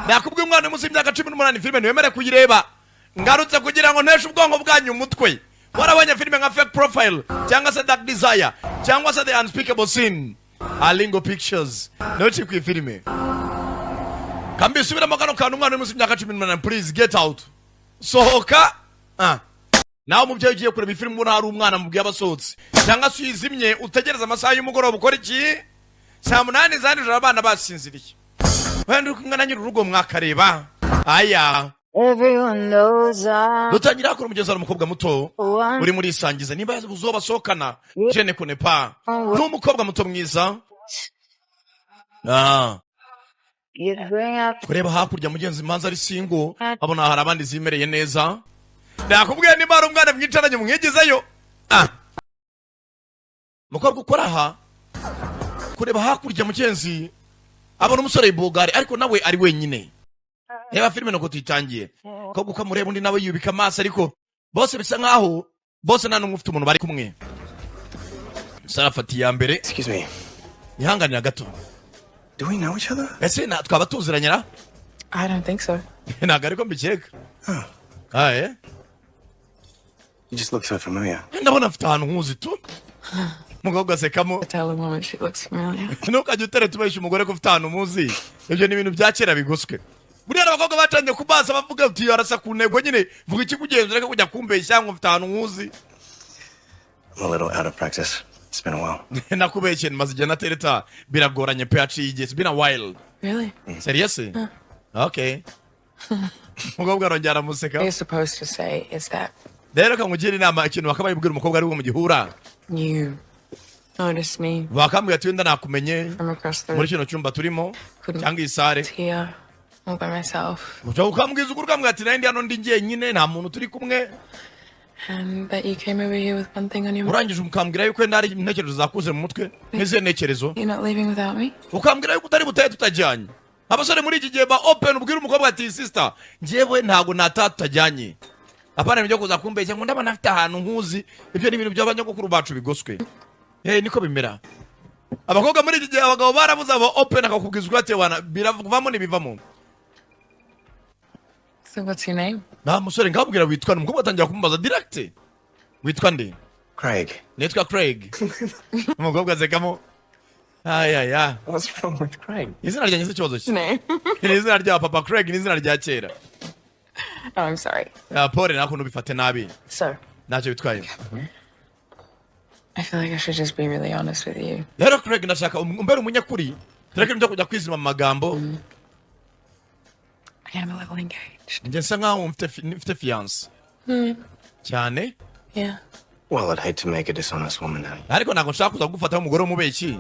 Nakubwiye, umwana uri munsi y'imyaka 18 filime ntiwemere kuyireba. Ngarutse kugira ngo nteshe ubwonko bwanyu umutwe. Warabonye filime nka Fake Profile cyangwa se Dark Desire cyangwa se The Unspeakable Sin, Alingo Pictures niyo kiri ku filime. Kambisubiramo kano kantu: umwana uri munsi y'imyaka 18, please get out, sohoka. Ah. Nawe umubyeyi ugiye kureba ifilime ubona hari umwana, mubwiye abasohotse cyangwa se uyizimye, utegereze amasaha y'umugoroba. Ukora iki? Saa 8 za nijoro abana basinziriye, wenda uri kumwe na nyir'urugo mwakareba aya. Everyone knows I'm Dutangira hakora umugezi, hari umukobwa muto one. uri muri isangiza, niba yabuze uwo basohokana, je ne connais pas. Ni umukobwa muto mwiza. Ah. You bring up Kureba hakurya, mugenzi, manza ari single, abona hari abandi zimereye neza. Nakubwiye, niba hari umwana mwicaranye mwigizeyo. Ah. Umukobwa ukora aha, kureba hakurya, mugenzi, abona umusore bogari, ariko nawe ari wenyine. Reba filime nuko tuyitangiye. Kobwa uko amureba, undi nawe yubika amaso, ariko bose bisa nkaho bose nta n'umwe ufite umuntu bari kumwe. Umusore afata iya mbere. Excuse me. Ihanganira gato. Do we know each other? Ese twaba tuziranye ra? I don't think so. Ntabwo ariko mbikeka. Oh. Aye. You just look so familiar. Ndabona afite ahantu nkuzi tu. Umukobwa asekamo. I tell a woman she looks familiar. Ntukajya utereta ubeshya umugore ko ufite ahantu muzi. Ibyo ni ibintu bya kera bigoswe. Buriya abakobwa batangiye kubaza bavuga uti arasa ku ntego nyine, vuga ikikugenza, ureke kujya kumbeshya ngo mfite ahantu nkuzi. I'm a little out of practice. It's been a while. Nakubeshye, maze igihe natereta, biragoranye pe, haciye igihe. It's been a while. Really? Serious? Okay. Umukobwa arongera aramuseka. What you're supposed to say is that Rero reka nkugire inama, ikintu bakabaye ubwira umukobwa ari bwo mugihura, you noticed me bakambwira ati wenda nakumenye from across the muri kino cyumba turimo cyangwa iyi salle here all by myself Ushobora ukambwiza ukuri, ukambwira ati nari ndi hano ndi njyenyine, nta muntu turi kumwe, and that you came over here with one thing on your mind. Urangije ukambwira yuko wenda hari intekerezo zakuze mu mutwe. Nk'izihe ntekerezo? You're not leaving without me? Ukambwira yuko utari butahe tutajyanye. Abasore muri iki gihe ba open, ubwira umukobwa ati sister, njyewe ntabwo nataha tutajyanye. Apana ibintu byo kuza kumbeshya ngo ndabona afite ahantu nkuzi. Ibyo ni ibintu by'abanyogokuru bacu bigoswe. Eh, niko bimera. Abakobwa muri iki gihe, abagabo barabuze aba open, akakubwiza ukuri ati wana biravamo n'ibivamo. So what's your name? Nta musore ngabwira witwa nde? Umukobwa atangira kumubaza direct, witwa nde? Craig. Nitwa Craig. Umukobwa azekamo ayaya. What's wrong with Craig? Izina ryanjye si ikibazo cye. Name? Ni izina rya papa. Craig ni izina rya kera. Oh, I'm sorry. Ya, Paul, nta kuntu bifate nabi. So, Ntacyo bitwaye. I feel like I should just be really honest with you. Rero Craig, ndashaka umbere umunyakuri, tureke ibyo kujya kwizima mu magambo. I am a little engaged. Njye nsa nkaho mfite fiancé cyane. Yeah. Well, I'd hate to make a dishonest woman out of you. Ariko ntabwo nshaka kuza kugufata nk'umugore w'umubeshyi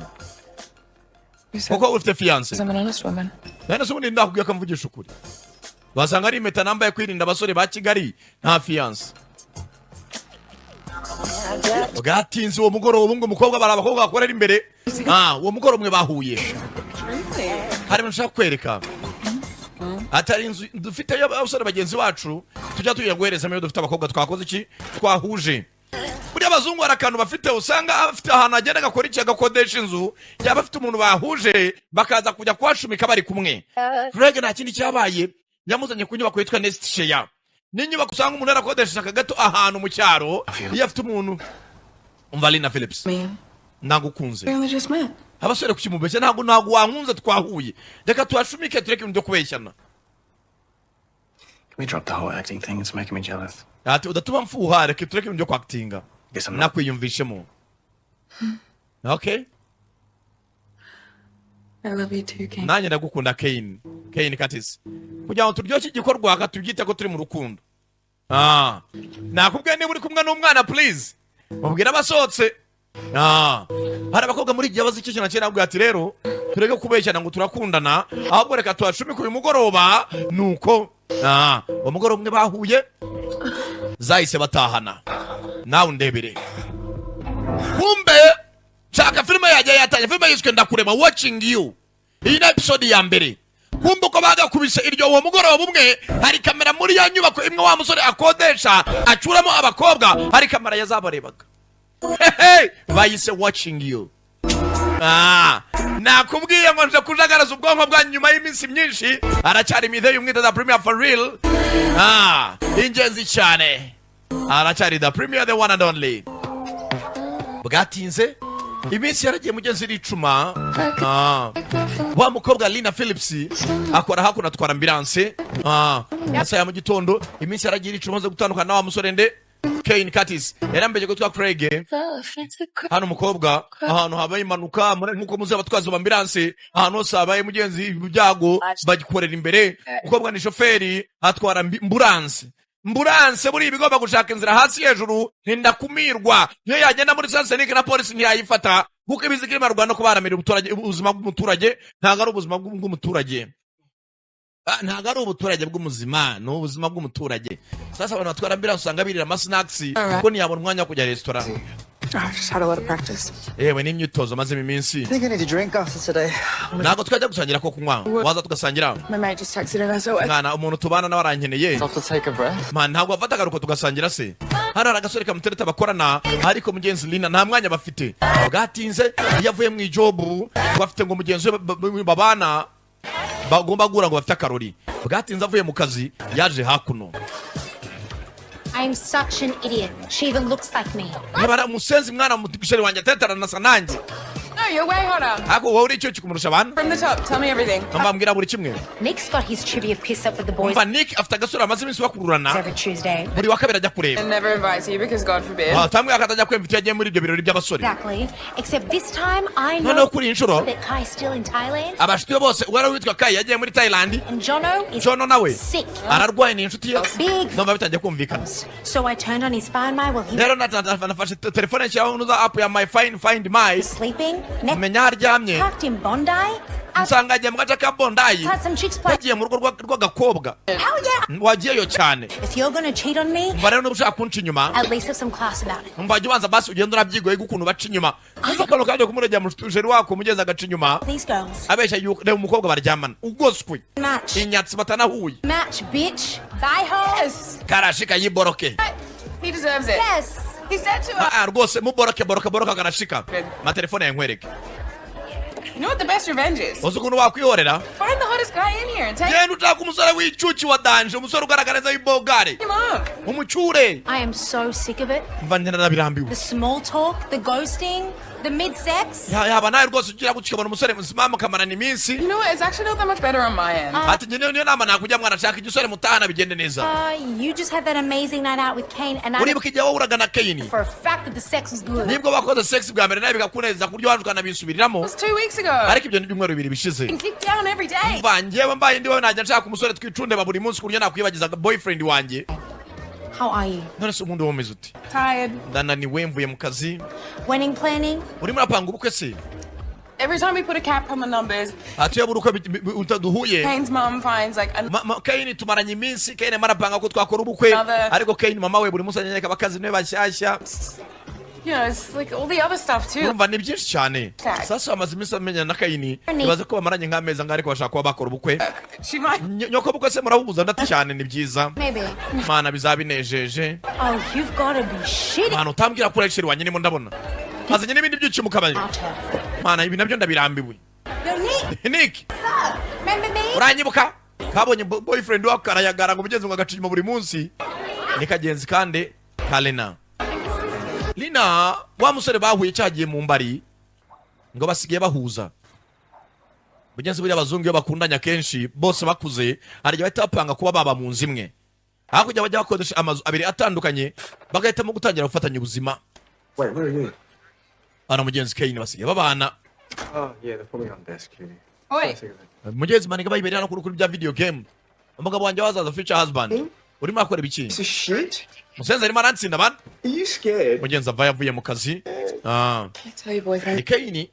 You said kuko ufite fiancé. I'm an honest woman. None se ubundi ndakubwiye ko mvugisha ukuri, basanga ari impeta nambaye kwirinda abasore ba Kigali. Nta fiancé. Bwatinze uwo mugoroba ngo umukobwa, bari abakobwa bakorera imbere. Ah, uwo mugoroba umwe bahuye, hari ibintu nshaka kwereka, atari inzu dufite y'abasore bagenzi bacu tujya tujya guherezamo iyo dufite abakobwa twakoze iki, twahuje. Buriya abazungu hari akantu bafite, usanga afite ahantu agenda agakora iki, agakodesha inzu, yaba afite umuntu bahuje bakaza kujya kuhacumika bari kumwe. Craig nta kindi cyabaye, yamuzanye ku nyubako yitwa Nest Share. Ni inyubako usanga umuntu yarakodesheje aka gato ahantu mu cyaro iyo afite umuntu. Umva, Lina Phillips. Me. Nagukunze. We only just met. Abasore kukimubeshya, ntabwo wankunze, twahuye. Reka tuhashumike, tureke ibintu byo kubeshyana. Can we drop the whole acting thing? It's making me jealous. Ati udatuma mfuha, reka tureke ibintu byo kwakitinga. Guess I'm not. Nakwiyumvishemo, okay. I love you too, Kane. Nanjye ndagukunda, Kane, Kane Curtis. Kugira ngo turyoshye igikorwa, tubyite ko turi mu rukundo. Ah, nakubwiye, niba uri kumwe n'umwana, please mubwire abasohotse. Ah, hari abakobwa muri iki gihe bazi icyo kintu kera, ati rero tureke kubeshyana ngo turakundana, ahubwo reka tuhacumike uyu mugoroba. Nuko ah, uwo mugoroba umwe bahuye zahise batahana. Nawe undebere, kumbe shaka filime yajya yatangiye. Filime yiswe Ndakurema, Watching You. Iyi ni episode ya mbere. Kumbe uko bagakubise iryo uwo mugoroba umwe, hari kamera muri ya nyubako imwe wa musore akodesha acuramo abakobwa, hari kamera yazabarebaga. Hehe, bayise Watching You. Ah, nakubwiye ngo nje kujagaraza ubwonko bwanyu nyuma y'iminsi myinshi. Aracyari midhe y'umwita The Premier for real. Ah, ingenzi cyane, aracyari The Premier, the one and only. Bwatinze, iminsi yaragiye, mugenzi, iricuma. Ah. Wa mukobwa Lina Phillips akora hakuno, atwara ambulance. Ah, masaha ya mu gitondo, iminsi yaragiye iricuma, amaze gutandukana na wa musore nde, Kane Curtis, yarambeje gutwa Craig. Hano umukobwa, ahantu habaye impanuka, nk'uko muzi abatwazi ba ambulance, ahantu hose habaye, mugenzi, ibyago bagikorera imbere. Umukobwa ni shoferi, atwara ambulance. Ambulance buriya iba igomba gushaka inzira hasi hejuru, ntindakumirwa. Niyo yagenda muri sens unique na polisi ntiyayifata, kuko ibiziga irimo no kubaramira ubuzima bw'umuturage. Ntabwo ari ubuzima bw'umuturage. Ah, ntabwo ari ubuturage bw'umuzima, ni ubuzima bw'umuturage. Sasa abantu batwara ambulance usanga birira amasnacks, kuko ntiyabona umwanya wo kujya resitora. I've just had a lot of practice. Yewe, n'imyitozo mazemo iminsi. I think I need a drink after today. Ntabwo twajya gusangira ko kunywa? Waza tugasangira? My mate just texted and I saw it. Mwana, umuntu tubana nawe arankeneye. Stop to take a breath. Man, ntabwo wafata agaruko tugasangira se? Hano hari agasore kamutereta bakorana, ariko mugenzi Lina nta mwanya bafite. Bwatinze, iyo avuye mu ijob bafite ngo mugenzi we babana bagomba guhura ngo bafite akarori. Bwatinze, avuye mu kazi yaje hakuno. I'm such an idiot. She even looks like me. Niba ari umusenzi mwana, musheri wanjye atetarana nasa nanjye. No, you're way hotter. Ariko wowe uri icyo kumurusha abantu. From the top, tell me everything. Mbambwira buri kimwe. Nick's got his trivia piss up with the boys Umva, Nick afite agasore amaze iminsi bakururana. every Tuesday. Buri wa kabiri ajya kureba. And never invites you because God forbid. Tamwe akatajya kwemva iyo agiye muri ibyo birori by'abasore. Exactly. Except this time I know Noneho kuri iyi nshuro that Kai's still in Thailand abashuti be bose, uwari witwa Kai yagiye muri Thailand. and Jono is Jono nawe sick. ararwaye, ni inshuti ye. Big. Numva bitangiye kumvikana. So I turned on his Find My while he Rero nafashe telefone, nshyiraho nuza app ya my find my was sleeping. Next menya aho aryamye. parked in Bondi. Nsanga agiye mu gace ka Bondi. Outside some chicks play. Yagiye mu rugo rw'agakobwa. Hell yeah! Wagiyeyo cyane. If you're gonna cheat on me, Umva rero, niba ushaka kunca inyuma, at least have some class about it. umva, jya ubanza basi ugenda urabyigoye ukuntu baca inyuma. Uzi akantu kaje kumurengera musheri wako, umugezi agaca inyuma These girls. abeshya yuko reba umukobwa baryamana ugoswe Match. inyatsi batanahuye. Match, bitch. Bye, ho. Yes. Karashika yiboroke. He deserves it. Yes. He said to us. Ah, rwose muboroke, boroke, boroke karashika. Matelefone yankwereke. You know what the best revenge is? Uzi ukuntu wakwihorera? Find the hottest guy in here and take Genda ushaka umusore w'icyuki wa danger, umusore ugaragara neza w'ibogare, him up. umucyure. I am so sick of it. Mva, narabirambiwe. The small talk, the ghosting, the mid sex. Yaba nawe rwose ugira gutya ukabona umusore muzima mukamarana iminsi. You know what? It's actually not that much better on my end. Ati njye niyo nama nakujya, mwana, shaka igisore mutahana bigende neza. You just had that amazing night out with Kane, and I know Uribuka igihe wahuraga na Kane? for a fact that the sex was good. Nibwo wakoze sex bwa mbere nawe bikakunezeza ku buryo waje ukanabisubiriramo. It was 2 weeks ago. Ariko ibyo ni ibyumweru 2 bishize. And kick down every day. Mva, njyewe mbaye ndi wowe najya nshaka umusore twicunde buri munsi, ku buryo nakwibagiza boyfriend wanjye. How are you? None se ubundi wowe umeze ute? Tired. Ndananiwe, mvuye mu kazi. Wedding planning? Urimo urapanga ubukwe se? Every time we put a cap on the numbers, Ati iyo buri uko duhuye, Kane's mum finds like Kane tumaranye iminsi, Kane arimo arapanga ko twakora ubukwe. Another- Ariko Kane mama we buri munsi anyereka abakazi niwe bashyashya. It's like all the other stuff too. Urumva ni byinshi cyane. Cyane. Sasa bamaze iminsi bamenyana na Kayini, ibaze ko bamaranye nk'amezi angahe, ariko bashaka kuba bakora ubukwe. She might. Nyoko bukwe se murahuza? Ndati cyane, ni byiza. Maybe. Mana, bizaba binejeje. Oh, you've got to be shitting Mana, utambwira ko urayisheri wanjye ndimo ndabona azanye n'ibindi byinshi mu kabari. out her. Mana, ibi nabyo ndabirambiwe. Yo, Nick, Nick. remember me? Uranyibuka? Kabonye boyfriend wako karayagara ngo mugenzi ngo agaca inyuma buri munsi. Ni kagenzi kandi ka Lena. Lina, wa musore bahuye cyagiye mu mbari, ngo basigaye bahuza. Mugenzi, buriya abazungu iyo bakundanye akenshi bose bakuze, hari igihe bahita bapanga kuba baba mu nzu imwe, hakurya bajya bakodesha amazu abiri atandukanye, bagahitamo gutangira gufatanya ubuzima. Wait, where are you? Hano mugenzi Kane basigaye babana. Oh, yeah, they're probably on desk duty. Wait. Mugenzi, maniga bayibereye hano kuri bya video game. Umugabo wanjye wazaza, future husband, urimo arakora ibiki? Piece of shit? Musenzi arimo arantsinda bana. Are you scared? Mugenzi ava yavuye mu kazi. Ah, Tell your boyfriend. Ni Kane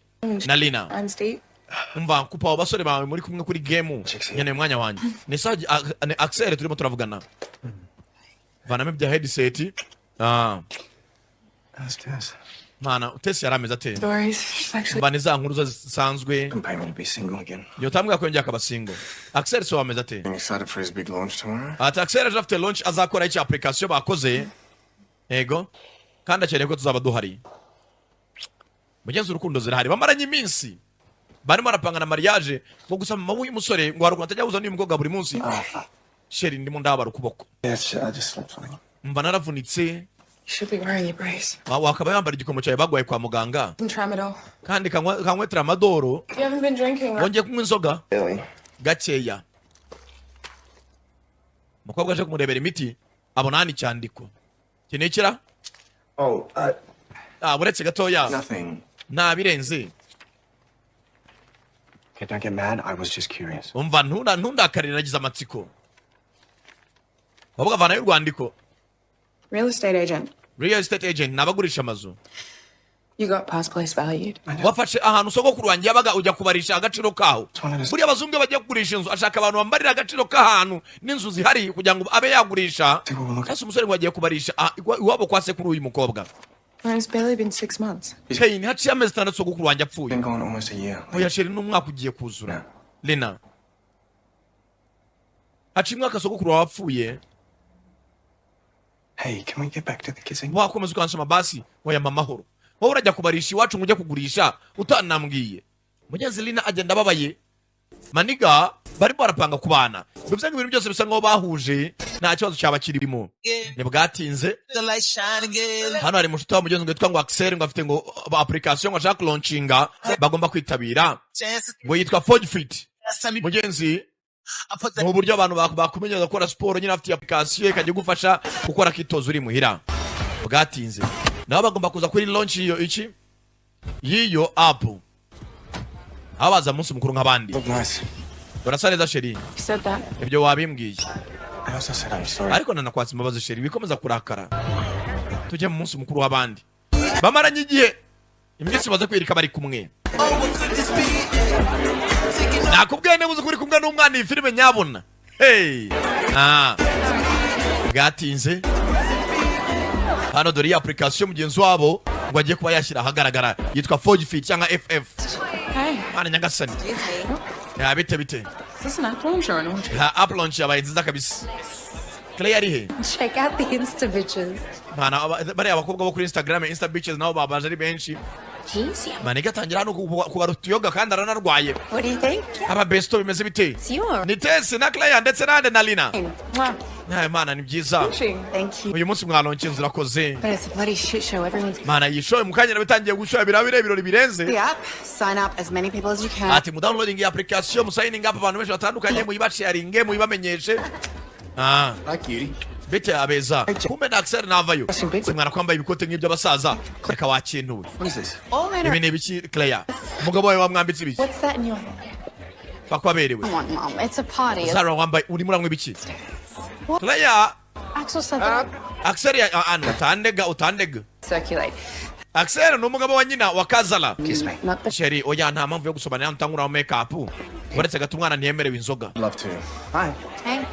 na Lina. I'm Steve. Umva, kupa abo basore bawe muri kumwe kuri game, nkeneye umwanya wanjye. Ni sawa, ni Axel turimo turavugana. Vanamo ibya headset. Ah. That's Tess. Mana, Tess yari ameze ate? Stories. She's actually Mba, ni za nkuru zo zisanzwe. Don't pay me to be single again. Yotambwira ko yongeye akaba single. Axel se wameze ate? I'm excited for his big launch tomorrow. Ati Axel ejo afite launch azakora iki application bakoze, yego, kandi akeneye ko tuzaba duhari. Mugenzi, urukundo zirahari, bamaranye iminsi barimo barapanga na mariage, ngo gusa mama w'uyu musore ngo hari ukuntu atajya ahuza n'uyu mukobwa buri munsi. Chéri, ndimo ndabara ukuboko. Yes, I just slept funny. Mva naravunitse. You should be wearing your brace. Wakaba yambara igikomo cyawe baguhaye kwa muganga. Some tramadol. Kandi kanywe tramadol. You haven't been drinking, right? Wongeye kunywa inzoga? Billy. Gakeya. Umukobwa aje kumurebera imiti, abona hano icyandiko. Iki ni ikira? Oh, Ah, uretse gatoya. nothing. Nta birenze. Okay, don't get mad. I was just curious. Umva, ntundakarire, nagize amatsiko. Umukobwa avanayo urwandiko. Real estate agent. Real estate agent ni abagurisha amazu. You got past place valued. Wafashe ahantu sogokuru wanjye yabaga, ujya kubarisha agaciro kaho. Buriya abazungu iyo bagiye kugurisha inzu, ashaka abantu bambarira agaciro k'ahantu n'inzu zihari kugira ngo abe yagurisha. Sasa umusore ngo agiye kubarisha iwabo kwa sekuru w'uyu mukobwa. It's barely been 6 months. Hey, haciye amezi 6 sogokuru wanjye apfuye. Been gone almost a year. Oya chéri, n'umwaka ugiye kuzura. Lena, haciye umwaka sogokuru wawe apfuye. Hey, can we get back to the kissing? Wakomeza ukansoma basi. Oya, mpa amahoro. Wowe urajya kubarisha iwacu ngo ujye kugurisha utanambwiye. Mugenzi Lina agenda ababaye. Maniga barimo barapanga ku bana, bivuze ngo ibintu byose bisa nkaho bahuje, nta kibazo cyaba kirimo. Ntibwatinze, hano hari mushuti wa mugenzi ngo witwa ngo Axel, ngo afite ngo application ngo ashaka kulaunchinga bagomba kwitabira, ngo yitwa Forge Fit. Mugenzi, ni uburyo abantu bakumenyereza gukora siporo nyine, afite application ikajya igufasha gukora akitozo uri muhira. Bwatinze, nabo bagomba kuza kuri launch y'iyo iki, y'iyo app, aho baza munsi mukuru nk'abandi. Look nice. Urasa neza, chéri. You said that. Ibyo wabimbwiye. I also said I'm sorry. Ariko nanakwatsa imbabazi, chéri. Wikomeza kurakara, tujye mu munsi mukuru w'abandi. Bamaranye igihe, iminsi baze kwirika bari kumwe. Nakubwiye, niba uzi ko uri kumwe n'umwana, iyi filime nyabona. Hey! Ah. Bwatinze, hano dore iyi application mugenzi wabo ngo agiye kuba yashyira ahagaragara, yitwa Forge Fit cyangwa FF. Hey, Mwana nyagasani, ya bite bite? is this an app launch or an orgy? Ha, app launch yabaye nziza kabisa. Clay ari he? Check out the Insta bitches. Mana, bariya abakobwa bo kuri Instagram, Insta bitches, nabo babaje ari benshi. He's yeah. Maniga atangira hano kubara utuyoga kandi aranarwaye. What do you think? Aba besto, bimeze bite? It's yours. Ni Tesi na Clay ndetse nande na Lina. Mwah. Nyaye mana, ni byiza. Thank you. Uyu munsi mwalonke inzu, urakoze. But it's a bloody shit show. Everyone's Mana, iyi show mu kanya bitangiye gushoya, birabire ibirori birenze. The app, sign up as many people as you can. Ati mudownloading iyi application, musigning up abantu benshi batandukanye, muyibasharinge, muyibamenyeshe. Ah. Hi, cutie. Bite abeza? Kumbe na Axel navayo. Mwana kwambaye ibikote nk'iby'abasaza, reka wakintuwe. What is this? All men Ibi are. ni ibiki, Claire? Umugabo wawe wamwambitse ibiki? What's that in your hand? Bakwaberewe. Come on, Mom. It's a party. Zara, wambaye, urimo uranywa ibiki, Claire? Axel said that. Axel ya ah, ah, utandega, utandega. Circulate. Axel ni umugabo wa nyina wa Kazala. Kiss me. Not the Chéri, oya, nta mpamvu yo gusomana utanguraho make up. Uretse gato, umwana ntiyemerewe inzoga. Love to. Hi. Hey.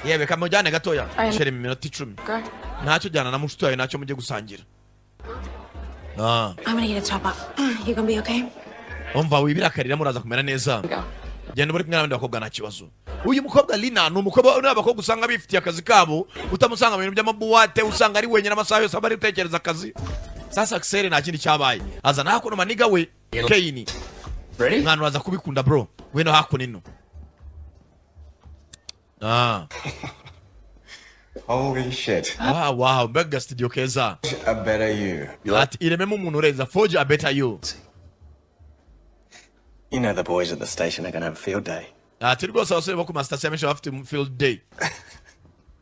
Yewe, kamujyane gatoya. Aya. Chéri, mu minota 10. Go. Ntacyo, jyana na mushuti wawe, ntacyo mujye gusangira. Ah. I'm gonna get a top up. You gonna be okay? Umva, wibirakarira, muraza kumera neza. Go. Genda uri kumwe n'abandi bakobwa, nta kibazo. Uyu mukobwa Lina ni umukobwa, ni abakobwa usanga bifitiye akazi kabo, utamusanga mu bintu by'amabuwate, usanga ari wenyine amasaha yose, aba ari gutekereza akazi. Sasa Axel nta kindi cyabaye, azana hakuno maniga we Kane. Ready? Mwana, uraza kubikunda bro, ngwino hakuno ino. Ah. Holy shit. Wow, mbega studio keza. A better you. Ati irememo umuntu urenza, forge a better you. You know the boys at the station are gonna have a field day. Ati rwose abasore bo ku masitasiyo menshi baba bafite field day.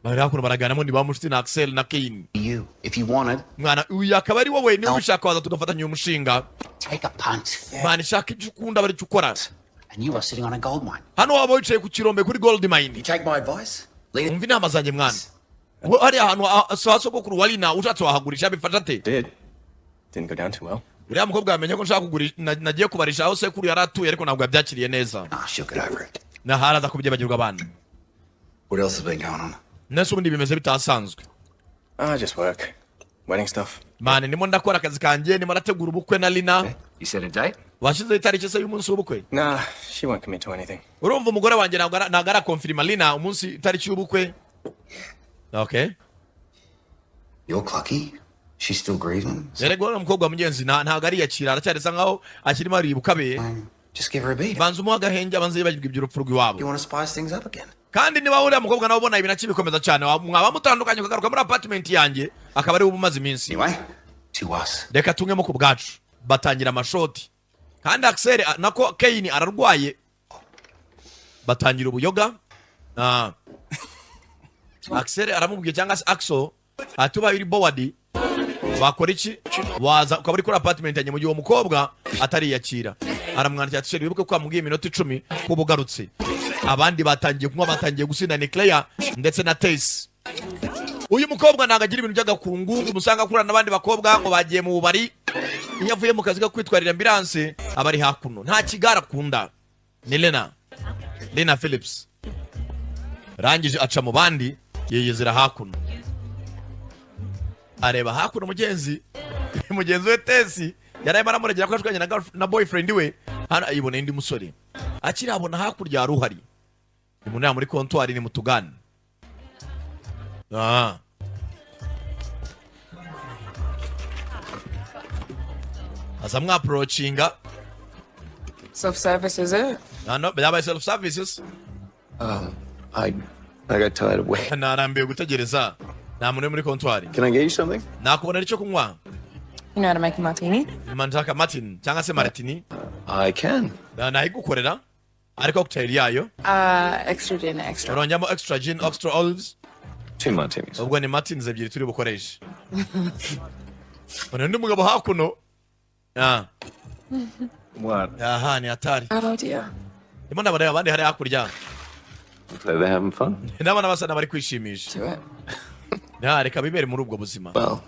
Bari hakuno baraganamo, ni ba mushuti na Axel na Kane. You, if you want it, Mwana, uyu akaba ari wowe, niba ubishaka waza tugafatanya uyu mushinga. take a punt. Mwana, ishaka ibyo ukunda bari icyo ukora. And you are sitting on a gold mine. Hano waba wicaye ku kirombe, kuri gold mine. You take my advice? Lean Umva inama zanjye mwana. Hariya hantu sa sogokuru wa Lina, ushatse wahagurisha, bifasha ate? Did. Didn't go down too well. Uriya mukobwa yamenye ko nshaka kugurisha, nagiye kubarisha aho sekuru yari atuye, ariko ntabwo yabyakiriye neza. Ah, she'll get over it. Nahari aza kubyibagirwa abana. What else has been going on? Nese ubundi bimeze bitasanzwe? Ah, just work. Wedding stuff. Mane, ndimo ndakora akazi kanjye, ndimo ndategura ubukwe na Lina. You set a date? Washyizeho itariki se y'umunsi w'ubukwe? Nah, she won't commit to anything. Urumva, umugore wanjye ntabwo arakonfirima Lina umunsi, itariki y'ubukwe. Okay. You're clucky. She's still grieving. Erega uriya mukobwa mugenzi ntabwo ariyakira, aracyari asa nkaho akirimo aribuka be. Just give her a beat. Banza umuha agahenge, abanza yibagirwa iby'urupfu rw'iwabo. You want to spice things up again? Kandi niba uriya mukobwa nawe ubona ibintu akibikomeza cyane, mwaba mutandukanye ukagaruka muri apartment yanjye, akaba ari we umaze iminsi. Anyway, to us. Reka tungemo ku bwacu. Batangira amashoti kandi Axel nako Kane ararwaye. Batangira ubuyoga. Axel aramubwiye, cyangwa se Axel, ati ubaye uri bored wakora iki? Waza ukaba uri kuri apartment yanjye mu gihe uwo mukobwa atariyakira. Aramwandikira ati: "Chéri, wibuke ko wamubwiye iminota 10 kuba ugarutse." Abandi batangiye kunywa, batangiye gusinda, ni Claire ndetse na Tess. Uyu mukobwa ntabwo agira ibintu by'agakungu, umusanga akurana n'abandi bakobwa ngo bagiye mu bubari. Iyo avuye mu kazi ko kwitwarira ambulance aba ari hakuno, nta kigare akunda. Ni Lena, Lena Phillips. Rangije aca mu bandi, yiyizira hakuno, areba hakuno. Mugenzi we Tesi yari arimo aramuregera ko ashwanye na boyfriend we. Hano ayibona undi musore akirabona hakurya hari uhari, ni muri comptoir, ni mutugane. Aza mwapproachinga. Self service, is it? Hano byabaye self services. I got tired of waiting. Narambiwe gutegereza, nta muntu uri muri comptoir. Can I get you something? Nakubonera icyo kunywa? You know how to make a martini? Nshaka martini cyangwa se martini. I can. Nayigukorera ariko cocktail yayo. Extra gin, extra. Urongeramo extra gin, extra olives. Two martinis. Ubwo ni martinis ebyiri turi bukoreshe. Mbona undi mugabo hakuno. What? Aha ni hatari. Oh dear. Ndimo ndabareba abandi hari hakurya. Looks like they're having fun. Ndabona basa n'abari kwishimisha. Do it. Reka bibere muri ubwo buzima. Well,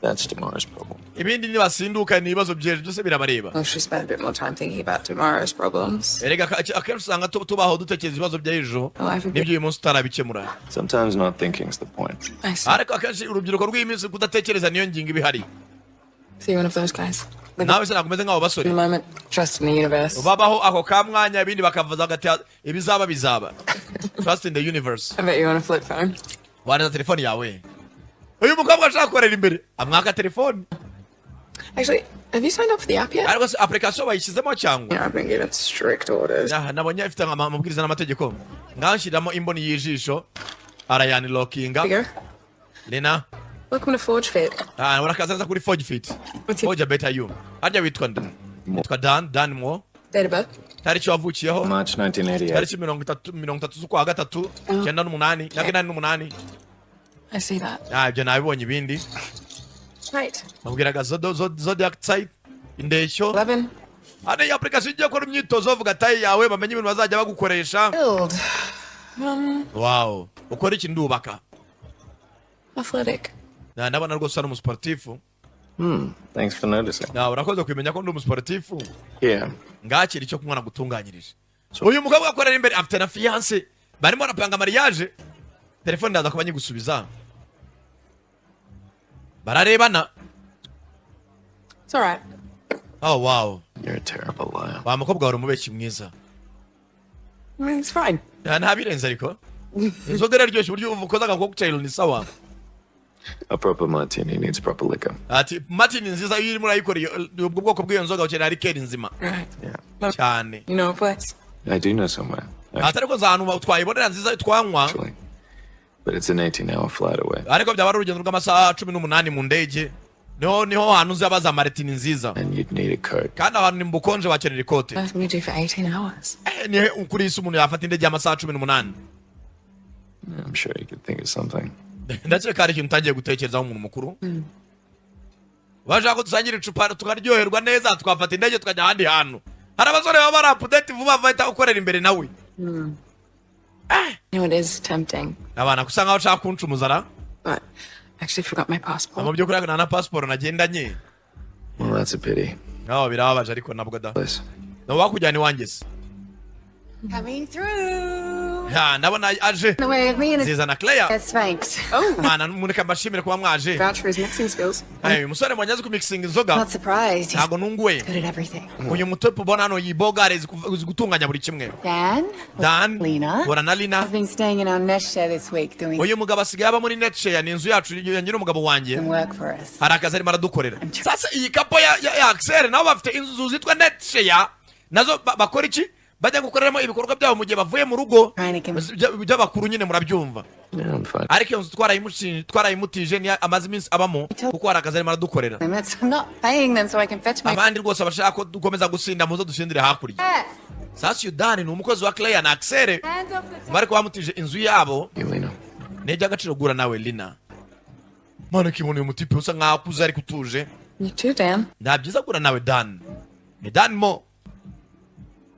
that's tomorrow's problem. Ibindi nibasinduka ni ibibazo by'ejo, byose birabareba. Well, she spent a bit more time thinking about tomorrow's problems. Erega akenshi usanga tubaho dutekereza ibibazo by'ejo Life would be n'ibyo uyu munsi utarabikemura. Sometimes not thinking's the point. I see. Ariko akenshi urubyiruko rw'iyi minsi, kudatekereza niyo ngingo iba ihari. See one of those guys. Live Nawe se ntabwo umeze nk'abo basore? in the moment, trust in the universe. Babaho ako ka mwanya, ibindi bakavuza hagati, ibizaba bizaba, trust in the universe. I bet you want a flip phone. Waneza telefoni yawe. Uyu mukobwa ashaka gukorera imbere, amwaka telefoni. Actually, have you signed up for the app yet? Ariko se application bayishyizemo cyangwa? Yeah, I've been given strict orders. Aha, nabonye ifite amabwiriza n'amategeko. Nganshyiramo imboni y'ijisho, arayanlockinga. Here you go. Lena. Welcome to Forge Fit. Ah, urakaza neza kuri Forge Fit. What's your Forge a better you. Harya witwa nde? Witwa Dan, Dan Mo. Date of birth? Tariki wavukiyeho? March 1988. Tariki 30, 30 z'ukwa gatatu, 98, 88. I see that. Ah, ibyo nabibonye ibindi. Right. Babwiraga zodiac type, indeshyo. 11. Hano iyi application igiye gukora imyitozo, bavuga taille yawe, bamenye ibintu bazajya bagukoresha. Build. Wow, ukora iki? Ndubaka. Athletic. Ndabona rwose ari umusportifu. Thanks for noticing. Na urakoze kumenya ko ndi umusportifu. Yeah. Ngakira icyo kunywa nagutunganyirije. Uyu mukobwa akorera imbere afite na fiancé, barimo barapanga mariage. Telefone ndaza kuba nyigusubiza. Bararebana. It's all right. Oh wow. You're a terrible liar. Wa mukobwa, wari umubeshyi mwiza. I mean, it's fine. Ntabirenze, ariko inzoga iraryoshye, uburyo ukoze aga cocktail ni sawa. A proper martini needs proper liquor. Ati martini nziza, iyo urimo urayikora ubwo bwoko bw'iyo nzoga ukenera liqueur nzima. Right. Yeah. Cyane. You know a place? I do know somewhere, Atari ko ahantu twayibonera nziza twanywa. actually. But it's an 18-hour flight away. Ariko byaba ari urugendo rw'amasaha 18 mu ndege. Niho hantu uzaba za martini nziza. And you'd need a coat. Kandi ahantu ni mu bukonje, bakenera ikote. What can we do for 18 hours? Ni kuri isi umuntu yafata indege y'amasaha 18? I'm sure you could think of something. Ndakeka hari ikintu utangiye gutekerezaho, umuntu mukuru. Bashaka ko dusangira icupa tukaryoherwa neza, twafata indege tukajya ahandi hantu. Hari abasore baba bari update vuba vuba, bahita gukorera imbere nawe. You know, it is tempting, Abana gusa nkaho ushaka kuncumuza ra. but I actually forgot my passport. Mu by'ukuri nta na pasiporo nagendanye. Well, that's a pity. Naho birababaje, ariko nabwo da Please. wakujyana iwanjye se? Coming through. Ya, ndabona aje. The way of me and Zizana Claire. get spanked. Mwana, mureka mbashimire kuba mwaje. Vouch for his mixing skills. Ay, uyu musore mwanyazi kumixinga inzoga. Not surprised. He's Ntabwo nunguwe. good at everything. Uyu mutope ubona hano yibogare uzi gutunganya buri kimwe. Dan, Dan. Lena. Hora na Lina. Has been staying in our nest share this week doing Uyu mugabo asigaye aba muri netshare, ni inzu yacu ya nyiri umugabo wanjye. some work for us. Hari akazi arimo aradukorera. Sasa iyi couple ya Axel nabo bafite inzu zitwa netshare, nazo bakora iki? Bajya gukoreramo ibikorwa byabo mu gihe bavuye mu rugo Trying to by'abakuru nyine, murabyumva. Yeah, I'm fine. Ariko iyo nzu twarayimutije, niyo amaze iminsi abamo kuko hari akazi arimo aradukorera. Limits. I'm not paying them so I can fetch my Abandi rwose abashaka ko dukomeza gusinda, muzo dusindire hakurya. Sasa uyu Dani ni umukozi wa Claire na Axel, bari kuba bamutije inzu yabo. You, Lena. Ni iby'agaciro guhura nawe, Lina. Mana, ukibona uyu mutipe usa nkaho akuze ariko utuje. You too, Dan. Nta byiza guhura nawe, Dan. Ni Dan mo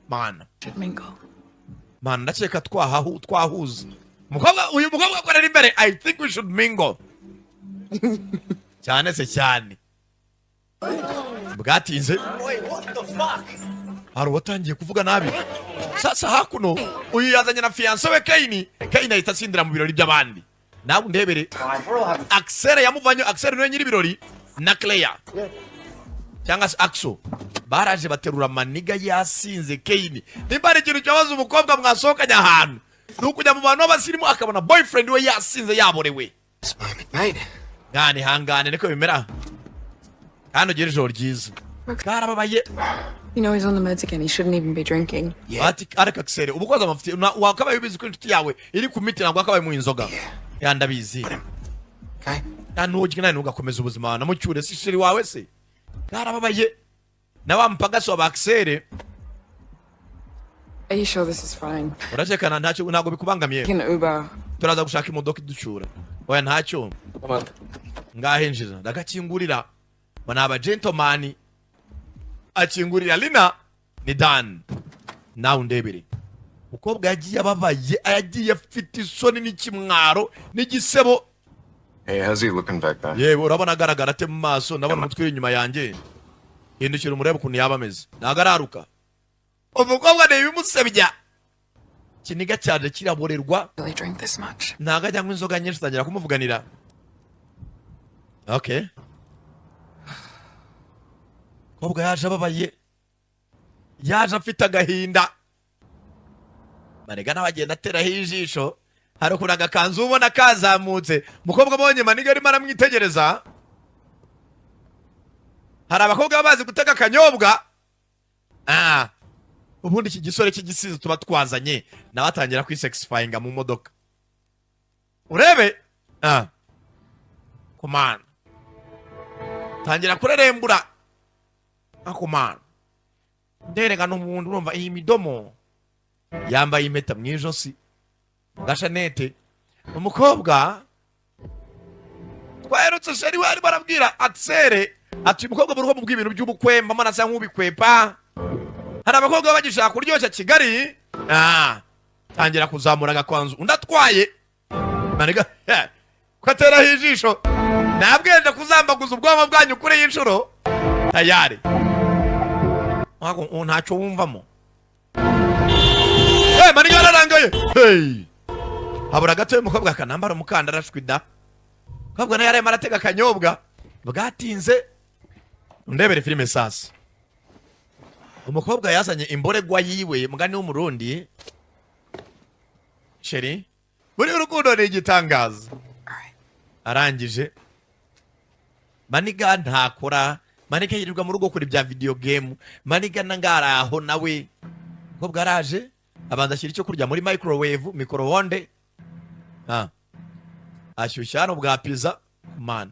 mana. Should mingle. Mana, ndakeka twahuza. Umukobwa, uyu mukobwa akorera imbere. I think we should mingle cyane se cyane. Bwatinze hari uwatangiye kuvuga nabi. Sasa hakuno uyu yazanye na fiancé we Kaini. Kaini ahita asindira mu birori by'abandi. Nawe undebere Axel yamuvanye. Axel niwe nyiri ibirori na Claire cyangwa se Axo. Baraje baterura maniga yasinze. Kaini, nimba hari ikintu cyabaza umukobwa mwasohokanye ahantu, ni ukujya mu bantu b'abasirimu akabona boyfriend we yasinze yaborewe. Mate. Ngane hangane, niko bimera kandi ugire ijoro ryiza. Karababaye. You know he's on the meds again. He shouldn't even be drinking. Ati ariko Axel, uba ukoze amafuti. Wakabaye ubizi ko inshuti yawe iri ku miti, ntabwo wakabaye mu inzoga. Ya, ndabizi. Okay? Ya, ntugire nawe ntugakomeza ubuzima namucyure, si chéri wawe se? Karababaye na wa mupagasi wa Axel. Are you sure this is fine? Urakekana ntacyo, ntabwo bikubangamiye? Can Uber. Turaza gushaka imodoka iducyura. Oya, ntacyo. Come on. Ngaho injira, ndagakingurira ngo ni aba gentleman. Akingurira Lina ni Dan. Nawe undebere umukobwa yagiye ababaye, yagiye afite isoni n'ikimwaro n'igisebo. Hey, how's he looking back there? Yewe, urabona agaragara ate mu maso? Ndabona umutwe uri inyuma yanjye. Hindukira umurebe ukuntu yaba ameze. Ntabwo araruka umukobwa, ni ibimusebya. Ikiniga cyaje kiraborerwa. Really drink this much. Ntabwo ajya anywa inzoga nyinshi, atangira kumuvuganira. Okay, umukobwa yaje ababaye, yaje afite agahinda. Maniga nawe agenda ateraho ijisho. Hari ukuntu agakanzu ubona kazamutse, umukobwa abonye maniga arimo aramwitegereza. Hari abakobwa baba bazi gutega akanyobwa. Ah, ubundi iki gisore cy'igisizi tuba twazanye nawe atangira kwisexifyinga mu modoka, urebe. Ah, kumana tangira kurerembura akumana nderega n'ubundi. Urumva iyi midomo, yambaye impeta mu ijosi, gashanete. Umukobwa twaherutse chéri we arimo arabwira Axel ati uyu mukobwa mu rugo ibintu by'ubukwe mbamo asa nk'ubikwepa. Hari abakobwa baba bagishaka kuryoshya Kigali. Ah, tangira kuzamura agakanzu, undi atwaye maniga ko ateraho ijisho. Nabwenda kuzambaguza ubwonko bwanyu kuri iyi nshuro tayari. Ntabwo ntacyo wumvamo. Hey, maniga yararangaye. Hey, habura gato y'umukobwa akanambara umukandara ashwi da. Umukobwa nawe yarimo aratega akanyobwa. Bwatinze, ndebere filime. Sasa umukobwa yazanye imboregwa yiwe, mugani w'Umurundi. Chéri, buri urukundo ni igitangaza. Arangije maniga ntakora, maniga yirirwa mu rugo kuri bya video game. Maniga nangaraho nawe. Umukobwa araje abanza ashyira icyo kurya muri microwave, micro-onde. Ah, ashyushya hano bwa pizza. Mana,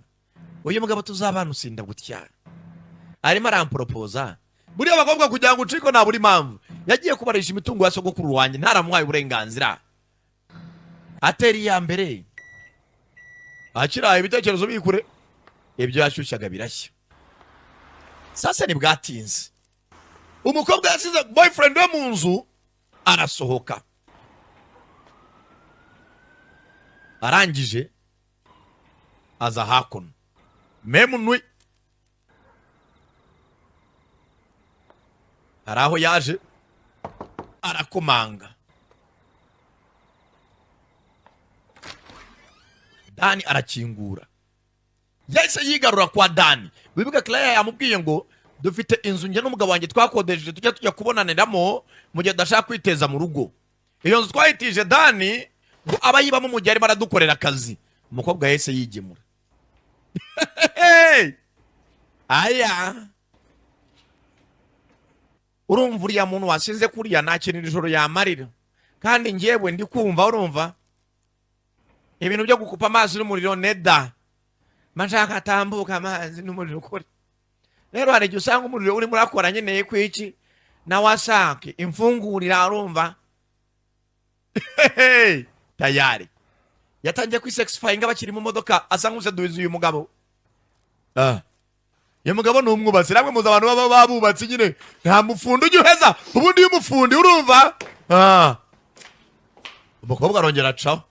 uyu mugabo tuzabana usinda gutya arimo aramporopoza. Buriya abakobwa kugira ngo ucike nta buri mpamvu. Yagiye kubarisha imitungo ya sogokuru wanjye ntaramuhaye uburenganzira. Atera iya mbere akiraye ibitekerezo bikure, ibyo yashyushyaga birashya. Sasa ntibwatinze, umukobwa yasize boyfriend we mu nzu arasohoka. Arangije aza hakuno memunwi. Hari aho yaje arakomanga. Dani arakingura, yahise yigarura kwa Dani. Wibuka Claire yamubwiye ngo dufite inzu njye n'umugabo wanjye twakodesheje, tujya kubonaniramo mu gihe tudashaka kwiteza mu rugo. Iyo nzu twayitije Dani ngo aba yibamo mu gihe arimo aradukorera akazi. Umukobwa yahise yigemura. Hey! Aya, urumva uriya muntu wasize kuriya nta kintu iri joro yamarira, kandi njyewe ndi kumva, urumva, ibintu byo gukupa amazi n'umuriro neda mashaka atambuka amazi n'umuriro ukore. Rero hari igihe usanga umuriro urimo urakora nkeneye kwiki na wasake imfungurira, urumva. Hey! Tayari yatangiye kwisexifyinga bakiri mu modoka, asa nk'useduza uyu mugabo. Ah. Uyu mugabo ni umwubatsi. Namwe muzi abantu baba babubatsi nyine, nta mufundi ujya uheza ubundi iyo umufundi, urumva. Ah. Umukobwa arongera acaho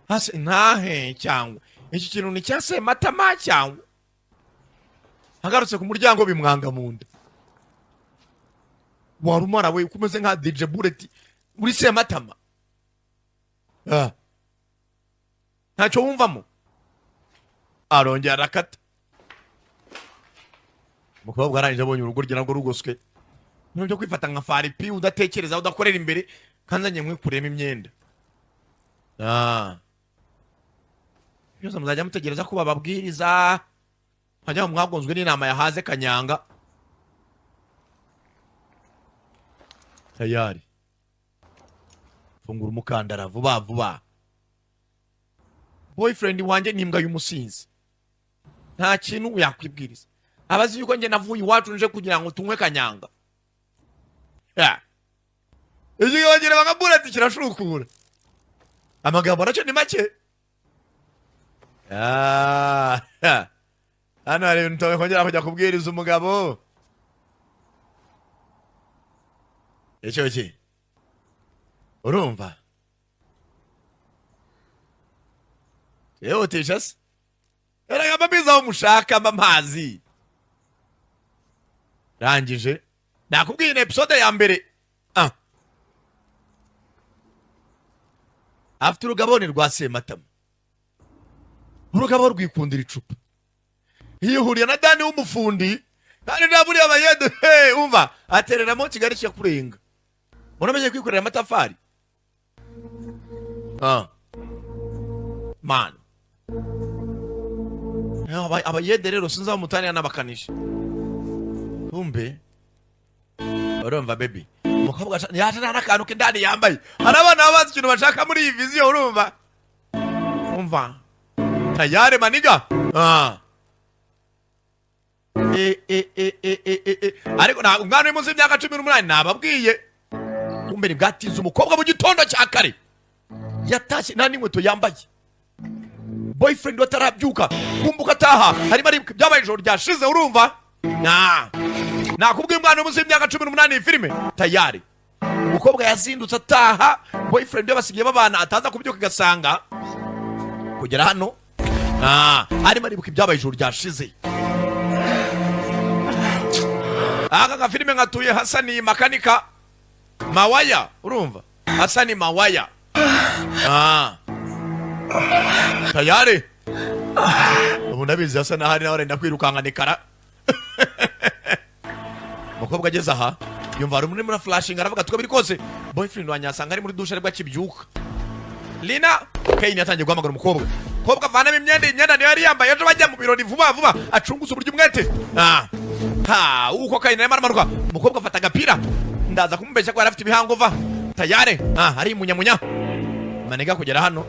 hasi ntahe, cyangwa iki kintu ni cya Sematama, cyangwa agarutse ku muryango bimwanga mu nda. Warumara we uko umeze nka DJ Bullet uri Sematama. Ah. Ntacyo wumvamo. Arongera arakata. Umukobwa arangije abonye urugo rye narwo rugoswe ibintu byo kwifata nka faripi, udatekereza, udakorera imbere, kandi njye nkwikuremo imyenda. Ah. Byose muzajya mutegereza ko bababwiriza, nkajya mwagonzwe n'inama yahaze kanyanga. Tayari fungura umukandara vuba vuba. Boyfriend wanjye ni imbwa y'umusinzi, nta kintu yakwibwiriza, abazi yuko njye navuye iwacu nje kugira ngo tunywe kanyanga. Ya. Ikigabo bakabura ati kirashukura, amagambo nacyo ni make. Ah, ya. Hano hari ibintu utakongera kujya kubwiriza umugabo. Icyo ki urumva yihutisha se? Erega mba mbizi aho mushaka, mba mpazi. Rangije nakubwiye ni episode ya mbere. Ah. Afite urugabone rwa Sematama, urugabo rwikundira icupa, yihuriye na Dani w'umufundi, kandi nta buriya bayede. Hey, umva, atereramo Kigali kiyakurenga. Muramenye kwikorera amatafari. Ah. Man. Abayede rero sinzi aho mutanira n'abakanishi. Kumbe urumva baby, umukobwa yaje nta n'akantu k'indani yambaye. Hari abana baba bazi ikintu bashaka muri iyi viziyo, urumva, umva tayari maniga. Ah. E, e, e, e, e, e, e. Ariko nta umwana uri munsi y'imyaka 18 nababwiye. Kumbe bwatinze, umukobwa mu gitondo cya kare yatashye nta n'inkweto yambaye, boyfriend we atarabyuka. Kumbuka ataha harimo aribuka ibyabaye ijoro ryashize, urumva. Na nakubwiye umwana uri munsi y'imyaka 18 iyi filime. Tayari umukobwa yazindutse ataha, boyfriend we basigaye babana, ataza kubyuka agasanga kugera hano. Ah, arimo aribuka ibyabaye ijoro ryashize. Aka gafilime nkatuye Hasani makanika Mawaya, urumva, Hasani Mawaya. Ah. Tayari ubu ndabizi hasa n'ahari nawe arenda kwirukanka kara. Umukobwa ageze aha yumva hari umuntu urimo flashinga, aravuga ati uko biri kose boyfriend wanjye asanga ari muri dushe aribwo akibyuka. Lina Kane yatangiye guhamagara umukobwa. Umukobwa avanamo imyenda, imyenda niyo yari yambaye ejo bajya mu birori, vuba vuba acunguze uburyo umwete. Ah. Ha, uko Kane arimo aramanuka, umukobwa afata agapira, ndaza kumubeshya ko yari afite ibihango va. Tayari ah, ari munyamunya maniga kugera hano.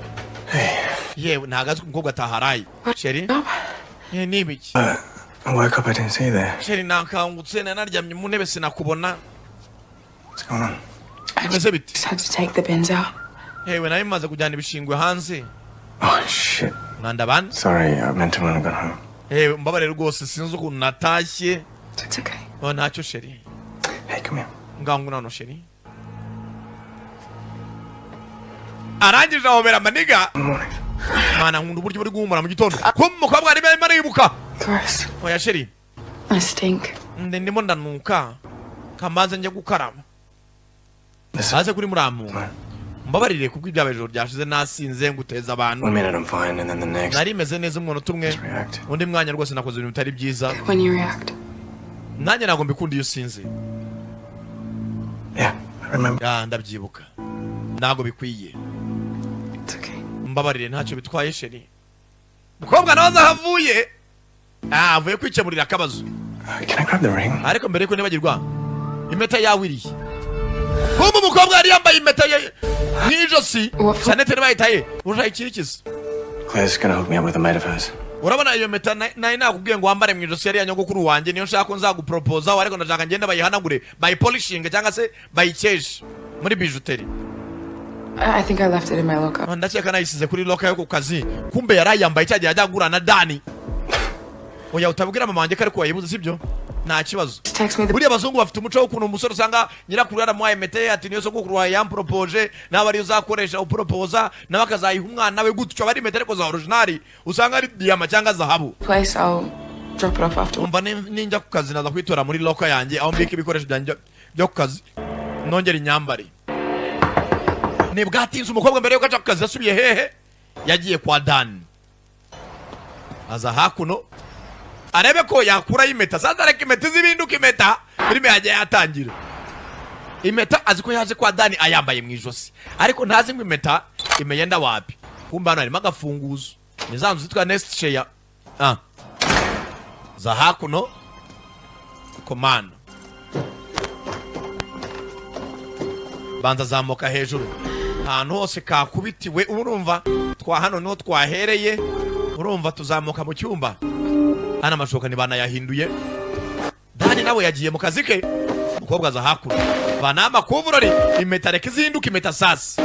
Yewe, ntago azi ko umukobwa ataharaye. Chérie, eh, ni ibiki? I woke up, I didn't see you there. Chérie, nakangutse nanaryamye mu ntebe sinakubona. What's going on? Bimeze bite? Just had to take the bins out. Yewe, nari maze kujyana ibishingwe hanze. Oh, shit. Mwanda bana. Sorry, I meant to when I got home. Yewe, mbabarire rwose, sinzi ukuntu natashye. It's okay. Oh, ntacyo chérie. Hey, come here. Ngaho ngwino chérie. Arangije ahobera maniga. Good morning. Mana, nkunda uburyo buri guhumura mu gitondo. Ko umukobwa arimo arimo aribuka. Gross. Oya chérie. I stink. Ndi ndimo ndanuka, kamaze njya gukaraba. Listen, Aze kuri muramunga. man. Mbabarire kubwo ibyabaye ijoro ryashize, nasinze nguteza abantu. One minute I'm fine, and then the next. Nari meze neza umunota umwe, React. undi mwanya rwose nakoze ibintu bitari byiza. When you react. Nanjye ntabwo mbikunda iyo usinze. Yeah, I remember. Ya, ndabyibuka, ntabwo bikwiye. It's okay. Mbabarire, ntacyo bitwaye, chérie. Mukobwa nawe aza aho avuye. Ah, avuye kwikemurira akabazo. Can I grab the ring? Ariko mbere yuko nibagirwa, impeta yawe irihe? Kumbe umukobwa yari yambaye impeta ye mu ijosi. Shanete ntibayitaye urushaho ikirikiza. Claire's gonna hook me up with a mate of hers. Urabona iyo mpeta nari nakubwiye ngo wambare mu ijosi, yari iya nyogokuru wanjye. Niyo nshaka ko nzaguporopoza, ariko ndashaka ngende bayihanagure, bayipolishinge cyangwa se bayikeshe muri bijouterie. I think I left it in my locker. Ah, ndakeka nayisize kuri locker yo ku kazi. Kumbe yari ayambaye cya gihe ajya agura na Dani. Oya, utabwira mama wanjye ko ariko wayibuze, sibyo? Nta kibazo. Text me the Buriya abazungu bafite umuco w'ukuntu umusore usanga nyirakuru yaramuhaye impeta ye, ati niyo sogokuru wawe yamporopoje, nawe ariyo uzakoresha uporopoza, nawe akazayiha umwana we gutyo. Aba ari impeta ariko za original, usanga ari diyama cyangwa zahabu. place. I'll drop it off after. Umva, ninjya ku kazi naza kwitora muri locker yanjye aho mbika ibikoresho byanjye byo ku kazi, nongera inyambare. Ntibwatinze, umukobwa mbere yuko aja ku kazi yasubiye hehe? Yagiye kwa Dani. Aza hakuno arebe ko yakurayo impeta. Sasa reka impeta izibinduka impeta, filime yagiye yatangira. Impeta azi ko yaje kwa Dani ayambaye mu ijosi, ariko ntazi ngo impeta imeyenda wapi. Kumbe hano harimo agafunguzo, ni za nzu zitwa nest share. Ah, za hakuno komanda banza zamuka hejuru ahantu hose kakubitiwe. Urumva twa hano niho twahereye, urumva tuzamuka mu cyumba hano amashuka ntibanayahinduye. Dani nawe yagiye mu kazi ke, umukobwa aza hakuno vanaho amakuvurori. Impeta reka izinduke impeta, sasa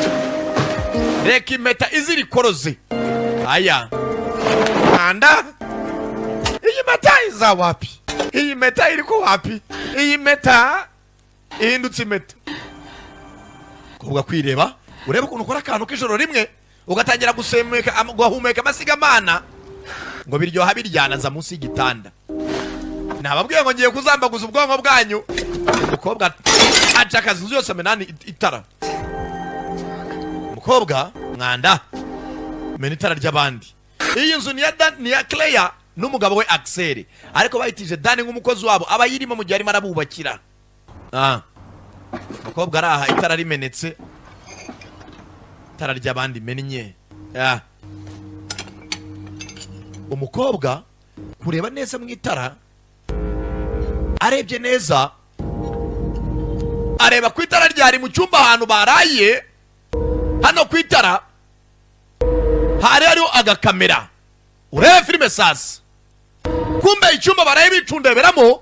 reka impeta izirikoroze. Aya kanda, iyi mpeta iza wapi? Iyi mpeta iri ko wapi? Iyi mpeta ihindutse impeta. Kuvuga kwireba, urebe ukuntu ukora akantu k'ijoro rimwe ugatangira gusemeka guhumeka amasigamana ngo biryoha biryana. Za munsi y'igitanda, nababwiye ngo ngiye kuzambaguza ubwonko bwanyu. Umukobwa aca akazi inzu yose, amenani itara. Umukobwa mwanda mena itara ry'abandi. Iyi nzu ni iya ni iya Claire n'umugabo we Axel, ariko bayitije Dani nk'umukozi wabo, aba ayirimo mu gihe arimo arabubakira. Ah. Umukobwa araha itara rimenetse, itara ry'abandi mennye. Ah. Umukobwa kureba neza mu itara, arebye neza, areba ku itara ryari mu cyumba ahantu baraye. Hano ku itara hari hariho agakamera. Urebe filime sasa, kumbe icyumba baraye bicundeberamo,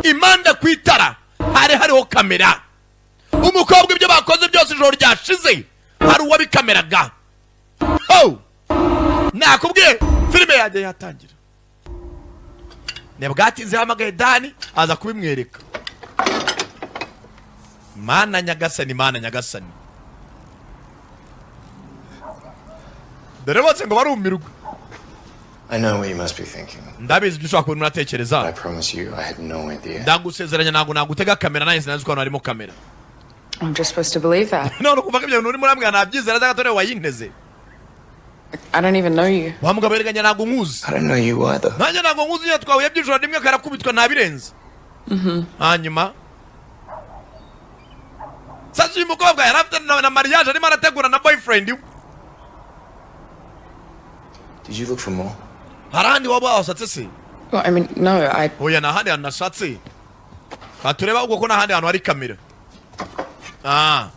impande ku itara hari hariho kamera. Umukobwa ibyo bakoze byose ijoro ryashize hari uwabikameraga. Oh! Nakubwiye filime yanjye yatangira. Ntibwatinze yahamagaye Dani aza kubimwereka. Mana nyagasani, mana nyagasani, dore bose ngo barumirwa. I know what you must be thinking. Ndabizi ibyo ushobora kuba urimo uratekereza. I promise you, I had no idea. Ndagusezeranya ntabwo nagutega kamera, nanjye sinazi ko hano harimo kamera. I'm just supposed to believe that. None ukumva ko ibyo bintu urimo urambwira nabyizera cyangwa atari wayinteze? I don't even know you. Wa mugabo yeriganya, ntabwo nkuzi. I don't know you either. Nanjye ntabwo nkuzi, iyo twahuye by'ijoro rimwe karakubitwa ntabirenze. Hanyuma sasa uyu mukobwa yari afite na mariage arimo arategura na boyfriend we. Did you look for more? Hari ahandi waba wasatse se? Well, I mean, no, I. Oya, nta handi hantu nashatse. Tureba ubwo ko nta handi hantu hari kamera. Ah,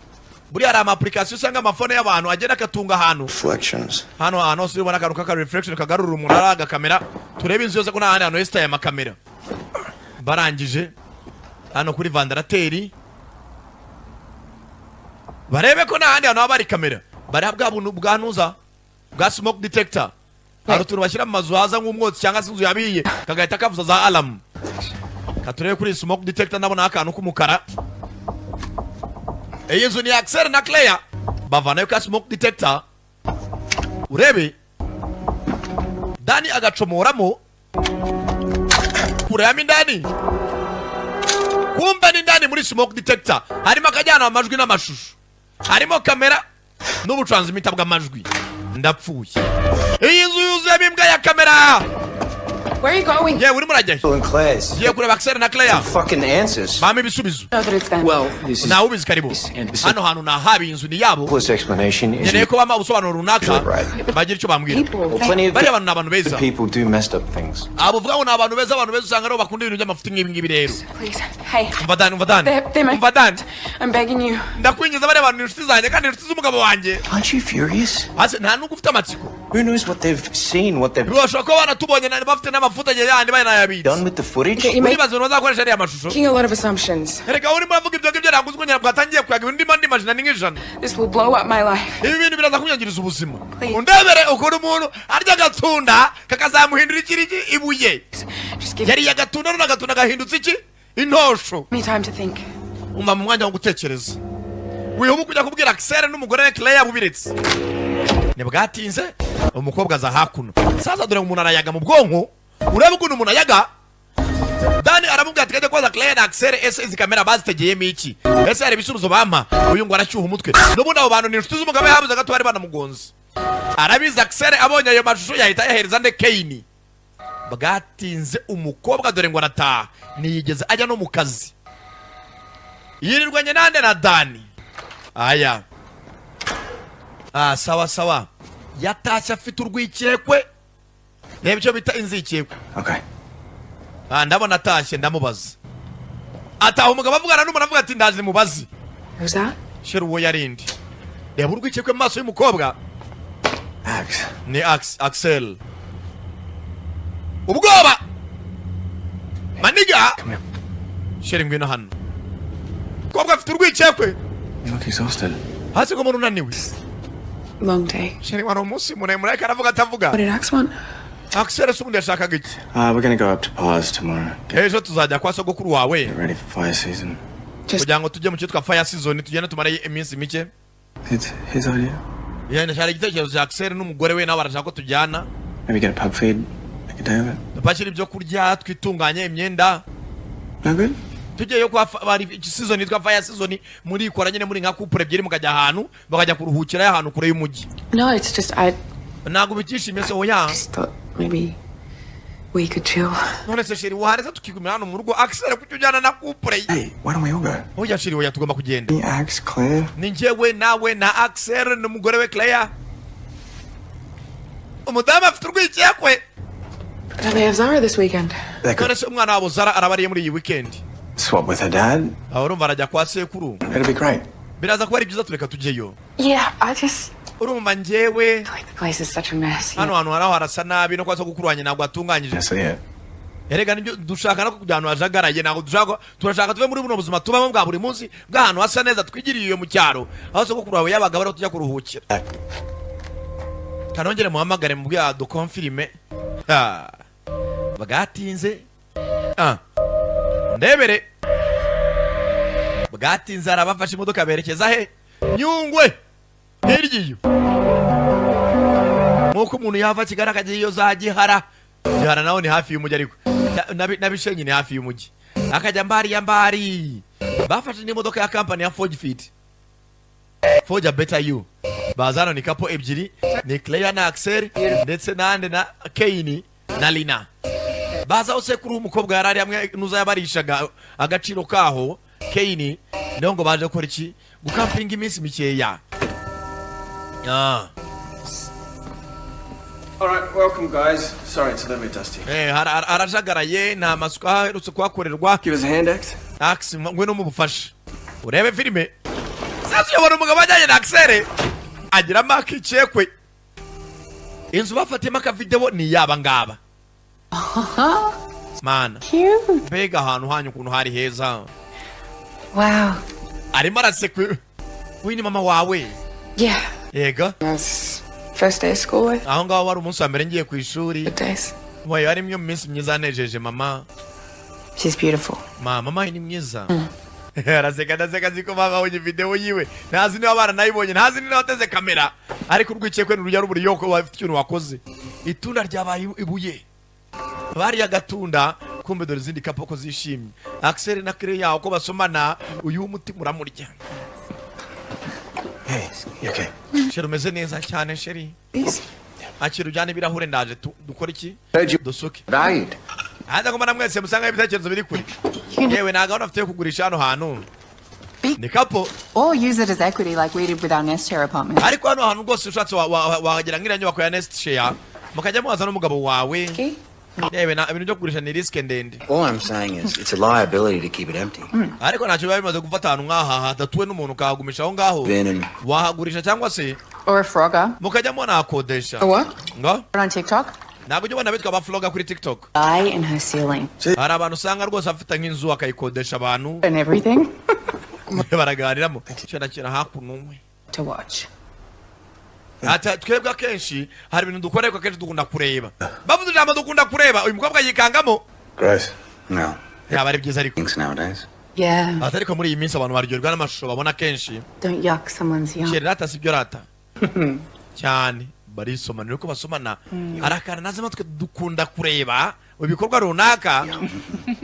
buriya hari ama application usanga amafone y'abantu agenda akatunga ahantu. Reflections. Hano ahantu hose ubona akantu k'aka reflection kagarura umuntu ari agakamera. Turebe inzu yose ko nta handi hantu hesitaye amakamera. Barangije hano kuri ventilateur, barebe ko nta handi hantu haba hari kamera. Bareba bwa buntu bwa ntuza bwa smoke detector, hari utuntu bashyira mu mazu haza nk'umwotsi cyangwa se inzu yabiye kagahita kavuza za alarm. Katurebe kuri smoke detector, ndabona akantu k'umukara. Iyi nzu ni Axel na Claire. Bavanayo ka smoke detector, urebe Dani agacomoramo kureyamo indani. Kumbe ni indani muri smoke detector harimo akajyana amajwi n'amashusho. Harimo kamera n'ubutransmitter bw'amajwi. Ndapfuye, iyi nzu yuzuyemo imbwa ya kamera. Where are you going? Yewe, urimo urajya he? And Claire's. Ngiye kureba Axel na Claire. Fucking answers. Bampa ibisubizo. Know that it's them. Well, this is Ntawe ubizi. Karibu hano hantu, nahabi inzu ni yabo. Simplest explanation is Nkeneye ko bampa ubusobanuro runaka, Right. bagira icyo bambwira. People. Well, plenty of Bariya bantu ni abantu beza. people do messed up things. Abo uvuga ngo ni abantu beza, abantu beza usanga aribo bakunda ibintu by'amafuti nk'ibi ngibi rero. Please. Hey. Umva Dani, umva Dani. They're my. Umva Dani. I'm begging you. Ndakwinjiza, bariya bantu ni inshuti zanjye kandi ni inshuti z'umugabo wanjye. Aren't you furious? Hasi nta nubwo ufite amatsiko? Who knows what they've seen, what they've Bashobora kuba banatubonye bafite n'amafuta yandi banayabitse. done with the footage? You make Uribaza ibintu bazakoresha ariya mashusho. making a lot of assumptions. Erega urimo uravuga ibyo ngibyo, ntabwo uzi ko nyina bwatangiye kuyaga ibintu ndimo ndimajina ni nk'ijana. This will blow up my life. Ibi bintu biraza kunyangiriza ubuzima. Please. Undebere ukuntu umuntu arya agatunda kakazamuhindura ikiriki ibuye. Just give Yariye agatunda, none agatunda gahindutse iki? Intosho. me time to think. Umva, mu mwanya wo gutekereza, wihuba kujya kubwira Axel n'umugore we Claire bubiretse. Ntibwatinze umukobwa aza hakuno. Sasa dore umuntu arayaga mu bwonko, urebe ukuntu umuntu ayaga. Dani aramubwira ati kajya kubaza Claire na Axel, ese izi kamera bazitegeyemo iki? Ese hari ibisubizo bampa? Uyu ngo arashyuha umutwe. N'ubundi abo bantu ni inshuti z'umugabo, habuze gato bari banamugonze. Arabizi Axel abonye ayo mashusho yahita yahereza nde? Kane. Bwatinze umukobwa dore ngo arataha, ntiyigeze ajya no mu kazi, yirirwanye nande? Na Dani. Aya, ah, sawa sawa. Yatashye afite urwikekwe, reba icyo bita inzikekwe. Okay. Ah, ndabona atashye, ndamubaza. Ataha umugabo avugana n'umuntu, avuga ati ndaje mubazi. Who's that? Chérie, uwo yarindi, reba urwikekwe mu maso y'umukobwa. Ax. Ni Axel, ubwoba maniga. Come here. Chérie, ngwino hano. Umukobwa afite urwikekwe. You look exhausted. Hasi ko umuntu unaniwe. Long day. Chérie, wari umunsi muremure, ariko aravuga atavuga. What did Ax want? Axel se ubundi yashakaga iki? We're gonna go up to Paz tomorrow. Get Ejo tuzajya kwa sogokuru wawe. ready for fire season. Just Kugira ngo tujye mu cyitwa fire season, tugende tumare iminsi mike. It's his idea. Yani cyari igitekerezo cya Axel n'umugore we, nabo barashaka ko tujyana. Maybe get a pub feed. Make a day of it. Dupakire ibyo kurya, twitunganye imyenda. No good? Tugiyeyo kwa bari season yitwa fire season, murikora nyine muri nka couple ebyiri, mukajya ahantu bakajya kuruhukira ahantu kure y'umujyi. No, it's just I Ntabwo bikishimiye se? Oya. just thought maybe we could chill. None se chérie, wahareza tukigumira hano mu rugo? Axel, kuki ujyana na couple ye? Hey, why don't we all go? Oya chérie, oya, tugomba kugenda. Me, Ax, Claire. Ni njyewe nawe na Axel n'umugore we Claire. Umudamu afite urwikekwe. But they have Zara this weekend. They could None se umwana wabo Zara arabariye muri iyi weekend? swap with her dad. Aho urumva arajya kwa sekuru. It'll be great. Biraza kuba ari byiza, tureka tujyeyo. Yeah, I just Urumva njyewe feel like the place is such a mess. hano hantu haraho harasa nabi, no kwa sogokuru wanjye ntabwo hatunganyije. I see it. Erega nibyo dushaka, no kujya ahantu hajagaraye ntabwo dushaka. Turashaka tuve muri buno buzima tubamo bwa buri munsi bw'ahantu hasa neza, twigiriye iyo mu cyaro aho sogokuru wawe yabaga, bariho tujya kuruhukira. Kanongere muhamagare mu bwa duconfirme. Ah, bwatinze. Ah, ndebere bwatinze, arabafashe imodoka berekeza he? Nyungwe hirya iyo. Nk'uko umuntu yava Kigali akajya iyo za Gihara, Gihara naho ni hafi y'umujyi, ariko na Bishenyi ni hafi y'umujyi, akajya mbari ya mbari. Bafashe n'imodoka ya kampani ya Forge Fit, Forge a Better You. Baza hano ni couple ebyiri, ni Claire na Axel ndetse nande na Kane na Lina. Baza aho sekuru w'umukobwa yari ari hamwe n'uza yabarishaga agaciro kaho Kane, niho ngo baje gukora iki? Gukampinga iminsi mikeya. Ah. All right, welcome, guys. Sorry, it's a little bit dusty. Harajagaraye, nta masuku aherutse kuhakorerwa. Give us a hand, Ax. Ax, ngwino mubufashe urebe filime. Sasa uyobora umugabo ajyanye na Axel agiramo akikekwe. Inzu bafatiyemo akavideo ni iyaba ngaba. Mana, mbega ahantu hanyu ukuntu hari heza! Wow. Arimo araseka. Uyu ni mama wawe? Yeah. Yego. That's first day of school with. Aho ngaho wari umunsi wa mbere ngiye ku ishuri. Good days. Wayo ari imwe mu minsi myiza yanejeje mama. She's beautiful. Mama ni mwiza. Araseka, ndaseka, azi ko mama abonye video yiwe, ntazi niba baranayibonye, ntazi niba wateze kamera, ariko urwikekwe ntirujya rubura iyo wafite ikintu wakoze. Itunda ryabaye ibuye, bariya agatunda. Kumbe dore izindi couple ko zishimye, Axel na Claire yaho ko basomana. Uyu w'umutima uramurya. Hey, you okay? Chéri, umeze neza cyane, chéri. Akira ujyane ibirahure, ndaje dukore iki? Heard you Dusuke. valued. Hanze ngoma na mwese musanga ibitekerezo biri kure. Yewe, nta gahunda afite yo kugurisha hano hantu, ni couple. Or use it as equity like we did with our Nest Share apartment. Ariko hano hantu rwose ushatse wahagera nk'iriya nyubako ya Nest Share, mukajya muhaza n'umugabo wawe. Yewe, na ibintu byo kugurisha ni risk ndende. All I'm saying is it's a liability to keep it empty. Ariko ntacyo biba bimaze gufata ahantu nk'aha hadatuwe n'umuntu ukahagumisha aho ngaho. Then and Wahagurisha cyangwa se Or a frogger. mukajya munahakodesha. A what? Ngo? On TikTok. Ntabwo ujya ubona bitwa abafloga kuri TikTok? Eye in her ceiling. Hari abantu usanga rwose afite nk'inzu akayikodesha abantu. And everything. Baraganiramo kera kera hakuno umwe. To watch. Ati twebwe akenshi hari ibintu dukora, ariko akenshi dukunda kureba. Bavuze ijambo "dukunda kureba", uyu mukobwa yikangamo. Gross. No. Yaba ari byiza ariko. Things nowadays. Yeah. Ati ariko muri iyi minsi abantu baryoherwa n'amashusho babona kenshi. Don't yuck someone's yum. Chéri rata, sibyo rata cyane. Barisomana uko basomana, hari akantu nazemo twe dukunda kureba mu bikorwa runaka.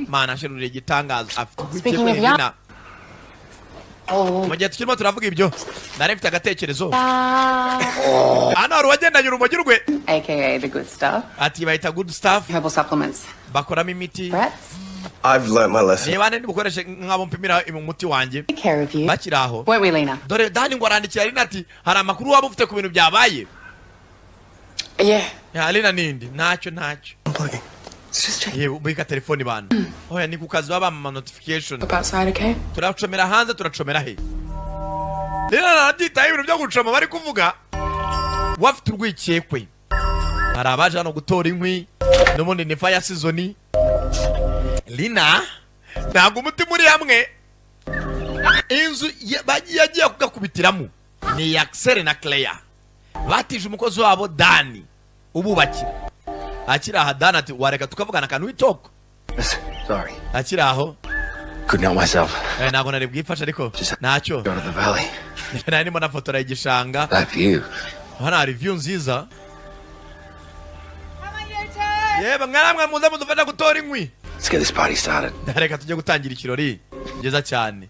Mana, chéri uriye igitangaza, afite Speaking of urwikekwe. Nina, mu gihe tukirimo turavuga ibyo, nari mfite agatekerezo. Hano hari uwagendanye urumogi rwe. AKA the good stuff. Ati bayita good stuff. Herbal supplements. Bakoramo imiti. Brats. I've learnt my lesson. Niba nde bukoreshe nk'abo mpimira umuti wanjye. Take care of you. Bakiri aho, Won't we, Lena? dore Dani ngo arandikira Lina ati hari amakuru waba ufite ku bintu byabaye? Yeah. Ya Lina nindi ntacyo, ntacyo. Unplugging. It's just check Yewe, ubika telefoni bana. Oya, ni ku kazi, baba bampa notification. up outside, okay? Turacomera hanze, turacomera he? Lina narabyitaho ibintu byo gucoma bari kuvuga, wafite urwikekwe. Hari abaje hano gutora inkwi, n'ubundi ni fire season. Lina ntabwo umutima uri hamwe. Inzu bagiye agiye kugakubitiramo ni iya Axel na Claire, batije umukozi wabo Dani ububakira. Akiri aha, Dani ati wareka tukavugana akantu, we talk. Sorry. Akiri aho. Couldn't help myself. Ntabwo nari bwifashe, ariko ntacyo. Go to the valley. Nari ndimo nafotora igishanga. That view. Hano hari view nziza. Yewe mwaramwe, muze mudufasha gutora inkwi. Let's get this party started. Reka tujye gutangira ikirori. Byiza cyane,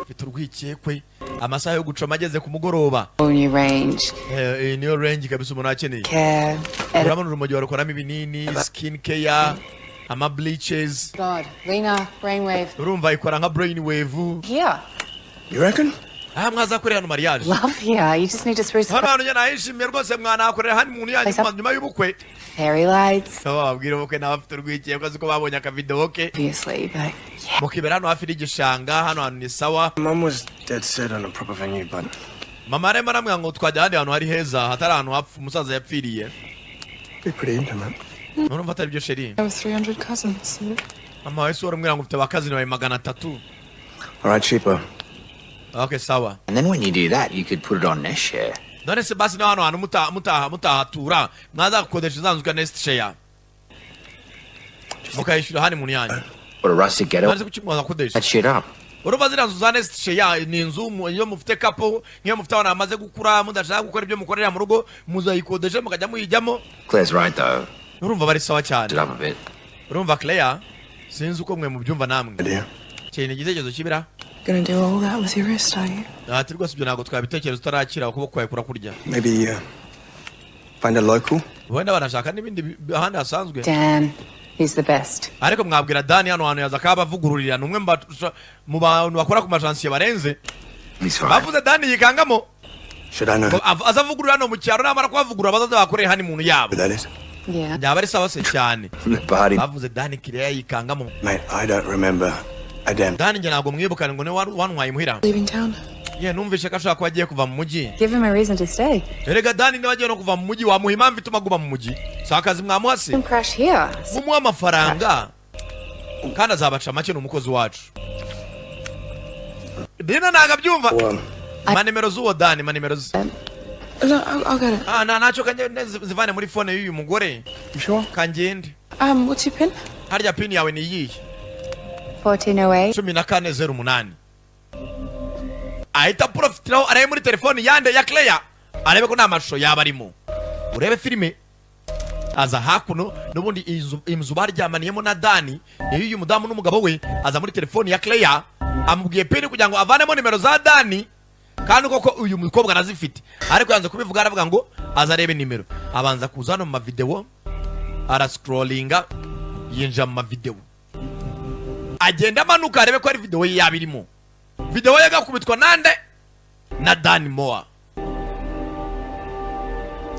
mfite urwikekwe. Amasaha yo gucoma ageze ku mugoroba. New range. Iyi niyo range kabisa umuntu akeneye. Care. Urabona urumogi barukoramo ibinini, skin care, ama bleaches. God. Lena, brainwave. Urumva ikora nka brain wave. Here. You reckon? Aha mwazakorera hano mariage. Love here. You just need to spruce Hano hantu njye nahishimiye rwose, mwanahakorera hano umuntu yanyu nyuma y'ubukwe. Fairy lights. Bababwira ubukwe n'abafite urwikekwe, azi ko babonye akavidewo ke. Obviously, but Mukibera hano hafi n'igishanga, hano hantu ni sawa. Mum was dead set on a proper venue, but Mama arimo aramubwira ngo twajya ahandi hantu hari heza, hatari ahantu hapfa umusaza yapfiriye. Be pretty intimate. Urumva atari byo, chéri? I have 300 cousins. Mama wawe si waramubwira ngo ufite abakazini bawe 300. All right, cheaper. Okay, sawa. And then when you do that, you could put it on Nest Share. None se basi na hano hantu mutahatura, mwaza gukodesha za nzu ka Nest Share, mukayishyura hano umuntu yanyu. Or a rustic getaway. None se kuki mwazakodesha? That shit up. Urumva ziriya nzu za Nest Share ni inzu iyo mufite couple, nk'iyo mufite abana bamaze gukura, mudashaka gukora ibyo mukorera mu rugo, muzayikodesha mukajya muyijyamo. Claire's right though. Urumva bari sawa cyane. It up a bit. Urumva Claire, sinzi uko mwe mubyumva namwe. Idea. Cyane igitekerezo kibira. Gonna do all that with your wrist, are you? Ati rwose ibyo ntabwo twabitekereza utarakira, ukuboko kwawe kurakurya. Maybe find a local. Wenda banashaka n'ibindi ahandi hasanzwe. Dan, he's the best. Ariko mwabwira Dani, hano hantu yaza akabavugururira, ni umwe mu bantu bakora ku majansiye barenze. He's fine. Bavuze Dani yikangamo. Should I know Ngo aza avugurura hano mu cyaro, namara kuhavugurura bazaza bakoreye hano umuntu yabo. who that is? Yeah. Byaba ari sawa se cyane. From the party. Bavuze Dani, Kireya yikangamo. Mate, I don't remember a damn. Dani njye ntabwo mwibukane, ngo niwe wantwaye imuhira. Leaving town. Ye, numvishe ko ashobora kuba agiye kuva mu mujyi. Give him a reason to stay. Erega Dani niba agiye no kuva mu mujyi, wamuha impamvu ituma aguma mu mujyi, si akazi mwamuha se? Him crash here. Mumuha amafaranga kandi azabaca make, ni umukozi wacu. Dina ntabwo abyumva. Ma nimero z'uwo Dani, ma nimero ze. No, I'll get it. Ah, na ntacyo, kangende zivane muri phone y'uyu mugore. You sure? Kangende. What's your pin? Harya PIN yawe ni iyihe? 1408. 1408. Ahita profitiraho arebe muri telefoni yande, ya Claire, arebe ko nta mashusho yaba arimo. Urebe filime, aza hakuno n'ubundi inzu baryamaniyemo na Dani niyo uyu mudamu n'umugabo we. Aza muri telefoni ya Claire, amubwiye PIN kugira ngo avanemo nimero za Dani. Kandi koko uyu mukobwa arazifite, ariko yanze kubivuga, aravuga ngo azarebe nimero. Abanza kuza hano mu mavidewo, arascrollinga, yinjira mu mavidewo, agenda amanuka arebe ko ari videwo ye yaba irimo. Videwo ye agakubitwa nande? Na Dani Moa.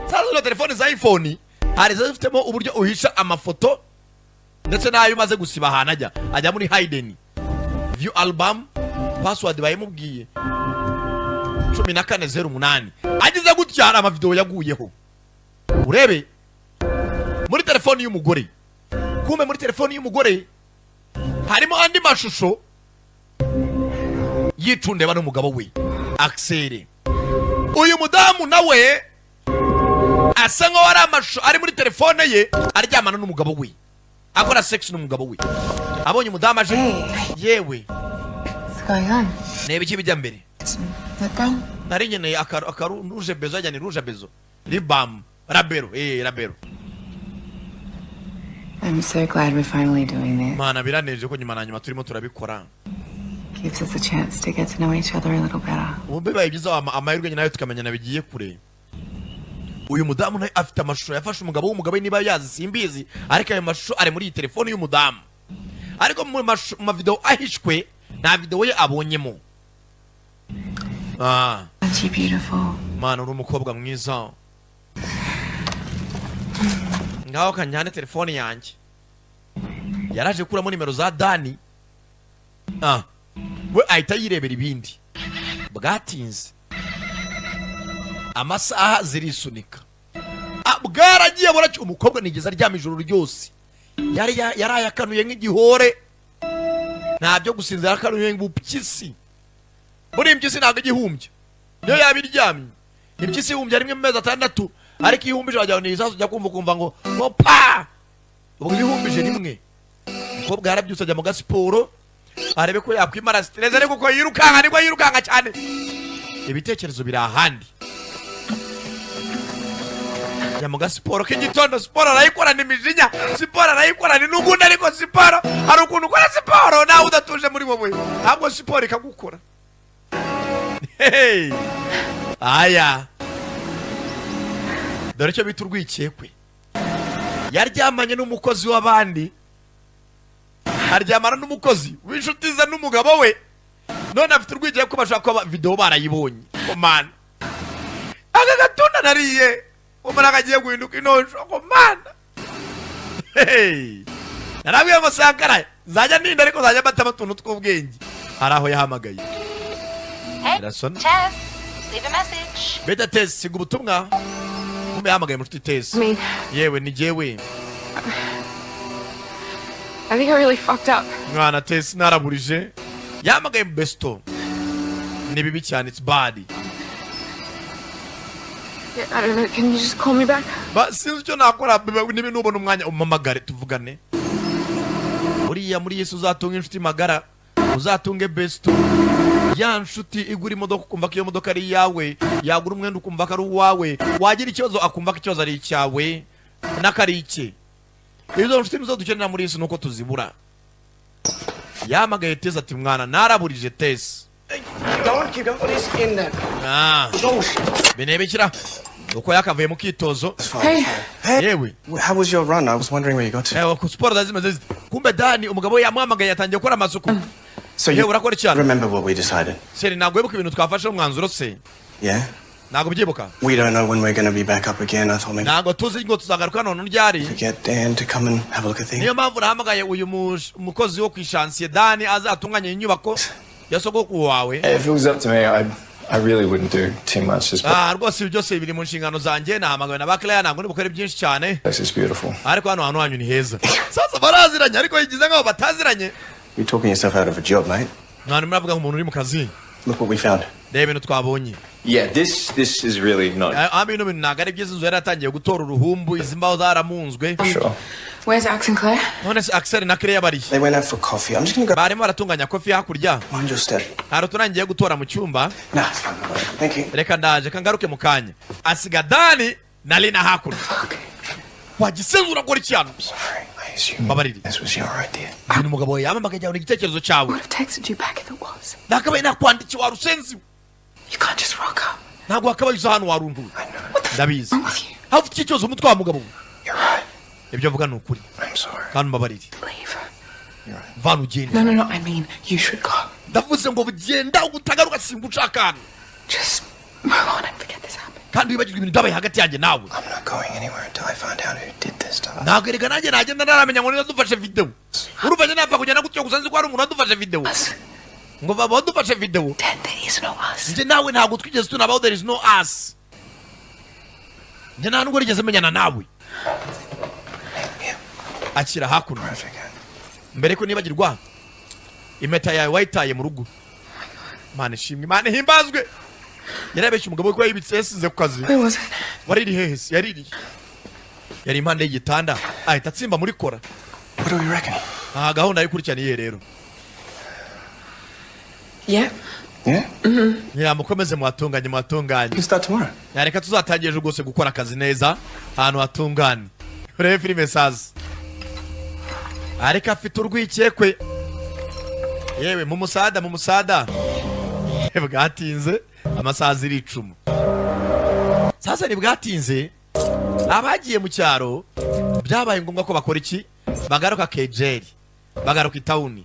Sasa zino telefoni za iPhone hari ziba zifitemo uburyo uhisha amafoto, ndetse n'ayo umaze gusiba ahantu ajya muri hidden view album. Password bayimubwiye, 1408. Ageze gutya, hari amavidewo yaguyeho. Urebe muri telefoni y'umugore. Kumbe muri telefoni y'umugore harimo andi mashusho yicundeba n'umugabo we Axel. Uyu mudamu nawe asa nkaho ari amashusho ari muri telefone ye aryamana n'umugabo we, akora sex n'umugabo we. Abonye umudamu aje, yewe. What's going on? Reba iki bijya mbere. Lip balm? Nari nkeneye akaru rouge bezo, ajya ni rouge bezo, lip balm, rabero, rabero. I'm so glad we're finally doing this. Mana, biraneje ko nyuma na nyuma turimo turabikora. Gives us a chance to get to know each other a little better. Ubu bibaye byiza, amahirwe nayo tukamenyana bigiye kure. Uyu mudamu nawe afite amashusho yafashe umugabo w'umugabo we, niba yazi simbizi, ariko ayo mashusho ari muri iyi telefone y'umudamu. Ariko mu mavideo ahishwe, nta video ye abonyemo. Aren't you beautiful? Mana, uri umukobwa mwiza. Ngaho kanjyane telefone yanjye. Yaraje kuramo nimero za Dani. We ahita yirebera ibindi. Bwatinze, amasaha zirisunika. Bwaragiye buracya, umukobwa nigeze aryama ijoro ryose. Yari yarayakanuye nk'igihore, nta byo gusinzira, akanuye nk'ubupyisi. Buriya impyisi ntabwo igihumbya, niyo yaba iryamye. Impyisi ihumbya rimwe mu mezi 6, ariko iyo ihumbije wagira ngo ni ibisasu. Ujya kumva ukumva ngo pa! Ubwo iyo ihumbije rimwe. Umukobwa yarabyutse, ajya mu gasiporo arebe ko yakwimara stress, ariko uko yirukanka nibwo yirukanka cyane, ibitekerezo biri ahandi. Ajya mu gasiporo k'igitondo, siporo arayikorana imijinya, siporo arayikorana inugunda. Ariko siporo, hari ukuntu ukora siporo nawe udatuje muri wowe, ntabwo siporo ikagukora. Hey! Aya, dore icyo bita urwikekwe. Yaryamanye n'umukozi w'abandi, aryamana n'umukozi w'inshuti ze n'umugabo we, none afite urwikekwe ko bashobora kuba videwo barayibonye. Komana, aka gatunda nariye umara kagiye guhinduka inonsho. Komana, hey! Narabwiye ngo Sankara nzajya ninda, ariko nzajya mbatamo utuntu tw'ubwenge. Hari aho yahamagaye. Hey, Irasona. Tess, leave a message. Beta Tesi, siga ubutumwa. Kumbe yahamagaye mushuti Tesi. I mean, Yewe, ni jyewe. I think I really fucked up. Mwana Tesi, naraburije. Yahamagaye besto. Ni bibi cyane, it's bad. Yeah, I don't know. Can you just call me back? Ba sinzi icyo nakora. Niba nubona umwanya umpamagare tuvugane. Buriya muri Yesu uzatunga inshuti magara, uzatunge besto, ya nshuti igura imodoka ukumva ko iyo modoka ari iyawe, yagura umwenda ukumva ko ari uwawe, wagira ikibazo akumva ko ikibazo ari icyawe n'akari icye. Izo nshuti nizo dukenera muri iyi, nuko tuzibura. Yahamagaye Tesi ati: "Mwana, naraburije, Tesi." Don't keep going. What is in that? Binebekira uko yakavuye mu kitozo. Hey. Yewe. How was your run? I was wondering where you got to. Ewa, ku siporo zari zimeze zite? Kumbe Dani umugabo we yamuhamagaye, yatangiye gukora amasuku. So Yewe, you urakora iki hano? remember what we decided? Chéri, ntabwo wibuka ibintu twafashe umwanzuro se? Yeah? Ntabwo ubyibuka? We don't know when we're going to be back up again. I thought maybe Ntabwo tuzi ngo tuzagaruka none ryari. we get Dan to come and have a look at things. Niyo mpamvu nahamagaye uyu mukozi wo ku ishansiye Dani, azatunganya inyubako ya sogokuru wawe. If it was up to me, I really wouldn't do too much. This Rwose ibi byose biri mu nshingano zanjye, nahamagawe na bakiriya, ntabwo ndi bukore byinshi cyane. place is beautiful. Ariko hano hantu hanyu ni heza. Sasa baraziranye, ariko yigize nkaho bataziranye. You're talking yourself out of a job, mate. Mwana, muravuga nk'umuntu uri mu kazi. Look what we found. Reba ibintu twabonye. Yeah, this is really not Bino bintu ntabwo ari byiza. Inzu yari yatangiye gutora uruhumbu, izi mbaho zaramunzwe. sure. Where's Ax and Claire? None se Axel na Claire bari? They went out for coffee. I'm just going to go. Barimo baratunganya coffee hakurya. Mind your step. Hari utunangiye gutora mu cyumba. Nah, it's fine. Thank you. Reka ndaje, kangaruke mu kanya. Asiga Dani na Lina hakurya. Wagisenze, urakora iki hano? Sorry. I assume Mbabarire. this was your idea. Uyu mugabo wawe yamamagaye, ngo ni igitekerezo cyawe. Would have texted you back if it was. Nakabaye nakwandikiye, wa rusenzi we. You can't just rock up. Ntabwo wakabaye uza hano warunduye, ndabizi. Aho ufite ikibazo umutwe wa mugabo we. You're right. Ibyo mvuga ni ukuri. I'm sorry. Kandi umbabarire. Leave. Mvana ugende. No. I mean, you should go. Ndavuze ngo genda, utagaruka, simba hano. Just move on and forget this happened. Kandi wibagirwe ibintu byabaye hagati yanjye nawe. I'm not going anywhere until I find out who did this to us. Ntabwo erega nanjye nagenda ntaramenya ngo niba dufashe videwo. Urumva njye napfa kugenda gutyo gusa nzi ko hari umuntu wadufashe videwo, ngo baba badufashe videwo? Then there is no us. Njye nawe ntabwo twigeze tunabaho. There is no us. Njye nta nubwo nigeze menyana nawe. Akira hakuno. I forget. Mbere ko nibagirwa, impeta yawe wayitaye mu rugo. Imana ishimwe, Imana ihimbazwe. Yarabeshye umugabo we ko yayibitse, yasize ku kazi. Where was it? Wariri hehe se? Yaririye, yari impande y'igitanda, ahita atsimba muri kora. What do we reckon? Nta gahunda yo iye rero. Yeah. Yeah? Nyamukomeze muhatunganye, muhatunganye. We can start tomorrow. Yareka tuzatangira ejo rwose gukora akazi neza ahantu hatunganye. Urebe filime saza, ariko afite urwikekwe. Yewe, mu musada, mu musada bwatinze, amasaha ziricuma. Sasa ntibwatinze, abagiye mu cyaro byabaye ngombwa ko bakora iki? Bagaruka kejeri, bagaruka i town.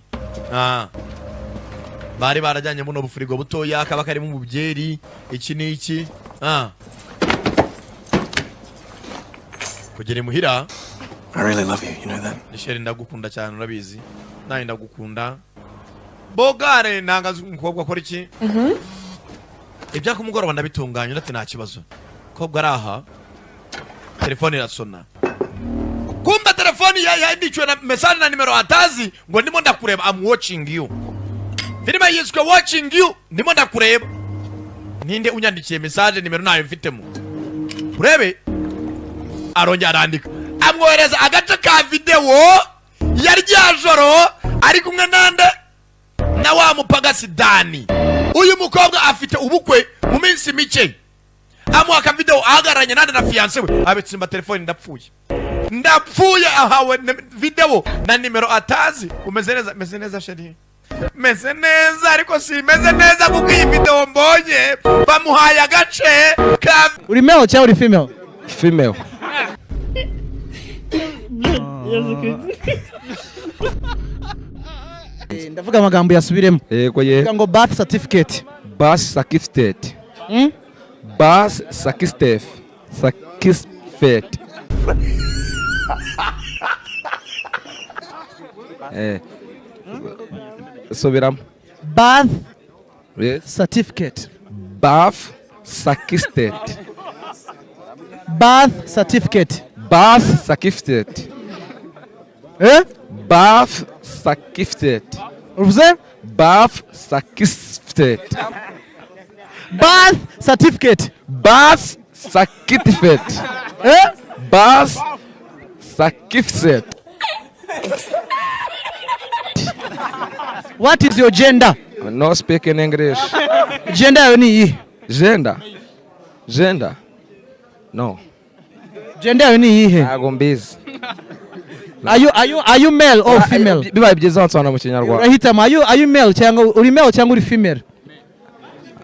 Bari barajyanye buno bufurigo butoya kaba karimo umubyeri, iki n'iki. Kugera imuhira. I really love you, you know that? Chérie, ndagukunda cyane, urabizi. Nanjye ndagukunda bogare. Nanga umukobwa akora iki? Ibya kumugoroba ndabitunganya. Undi ati nta kibazo. Kobwa ari aha, telefone irasona. Kumbe telefoni yandikiwe na message na nimero atazi, ngo ndimo ndakureba, I'm watching you. Filime yiswe Watching You. Ndimo ndakureba. Ninde unyandikiye message? Nimero nayo mfitemo. Urebe, arongera arandika, amwohereza agace ka videwo ya rya joro ari kumwe nande? Na wa mupagasi Dani. Uyu mukobwa afite ubukwe mu minsi mike. Amuha akavidewo ahagararanye nande? Na fiancé we. Abitsimba telefoni, ndapfuye, ndapfuye. Ahawe videwo na nimero atazi. Umeze neza? Meze neza chérie, meze neza, ariko simeze neza kuko iyi videwo mbonye bamuhaye agace ka Uri male cyangwa uri female? Female. Ndavuga amagambo yasubiremo. Yego ye. Ndavuga ngo birth certificate. Birth certificate. Birth certificate. Certificate. Subiramo. Birth Yes. certificate. Birth certificate. Birth certificate. Birth certificate. Eh? Birth certificate. Uvuze? Birth certificate. Birth certificate. Birth certificate. Eh? Birth certificate. What is your gender? No speaking English. Gender yawe ni iyihe? Gender. Gender. No. Gender yawe ni iyihe? Ntabwo mbizi. Are you male or female? Bibaye byiza wansobanura mu Kinyarwanda. Urahitamo, are you male cyangwa uri male cyangwa uri female?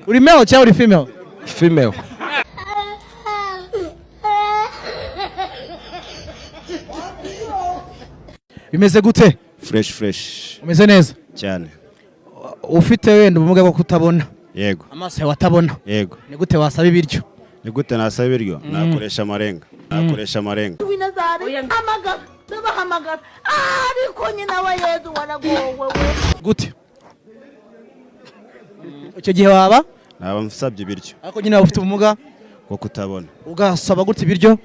Uri male cyangwa uri female? Female. Bimeze gute? Fresh, fresh. Umeze neza? Cyane. Ufite wenda ubumuga bwo kutabona. Yego. Amaso yawe atabona. Yego. Ni gute wasaba ibiryo? Ni gute nasaba ibiryo? Nakoresha amarenga, nakoresha amarenga. Ndabahamagara, ariko nyina wa Yezu waragowe we. Gute? Icyo gihe waba Naba nsabye ibiryo. Ariko nyine waba ufite ubumuga bwo kutabona. Ugasaba gute ibiryo?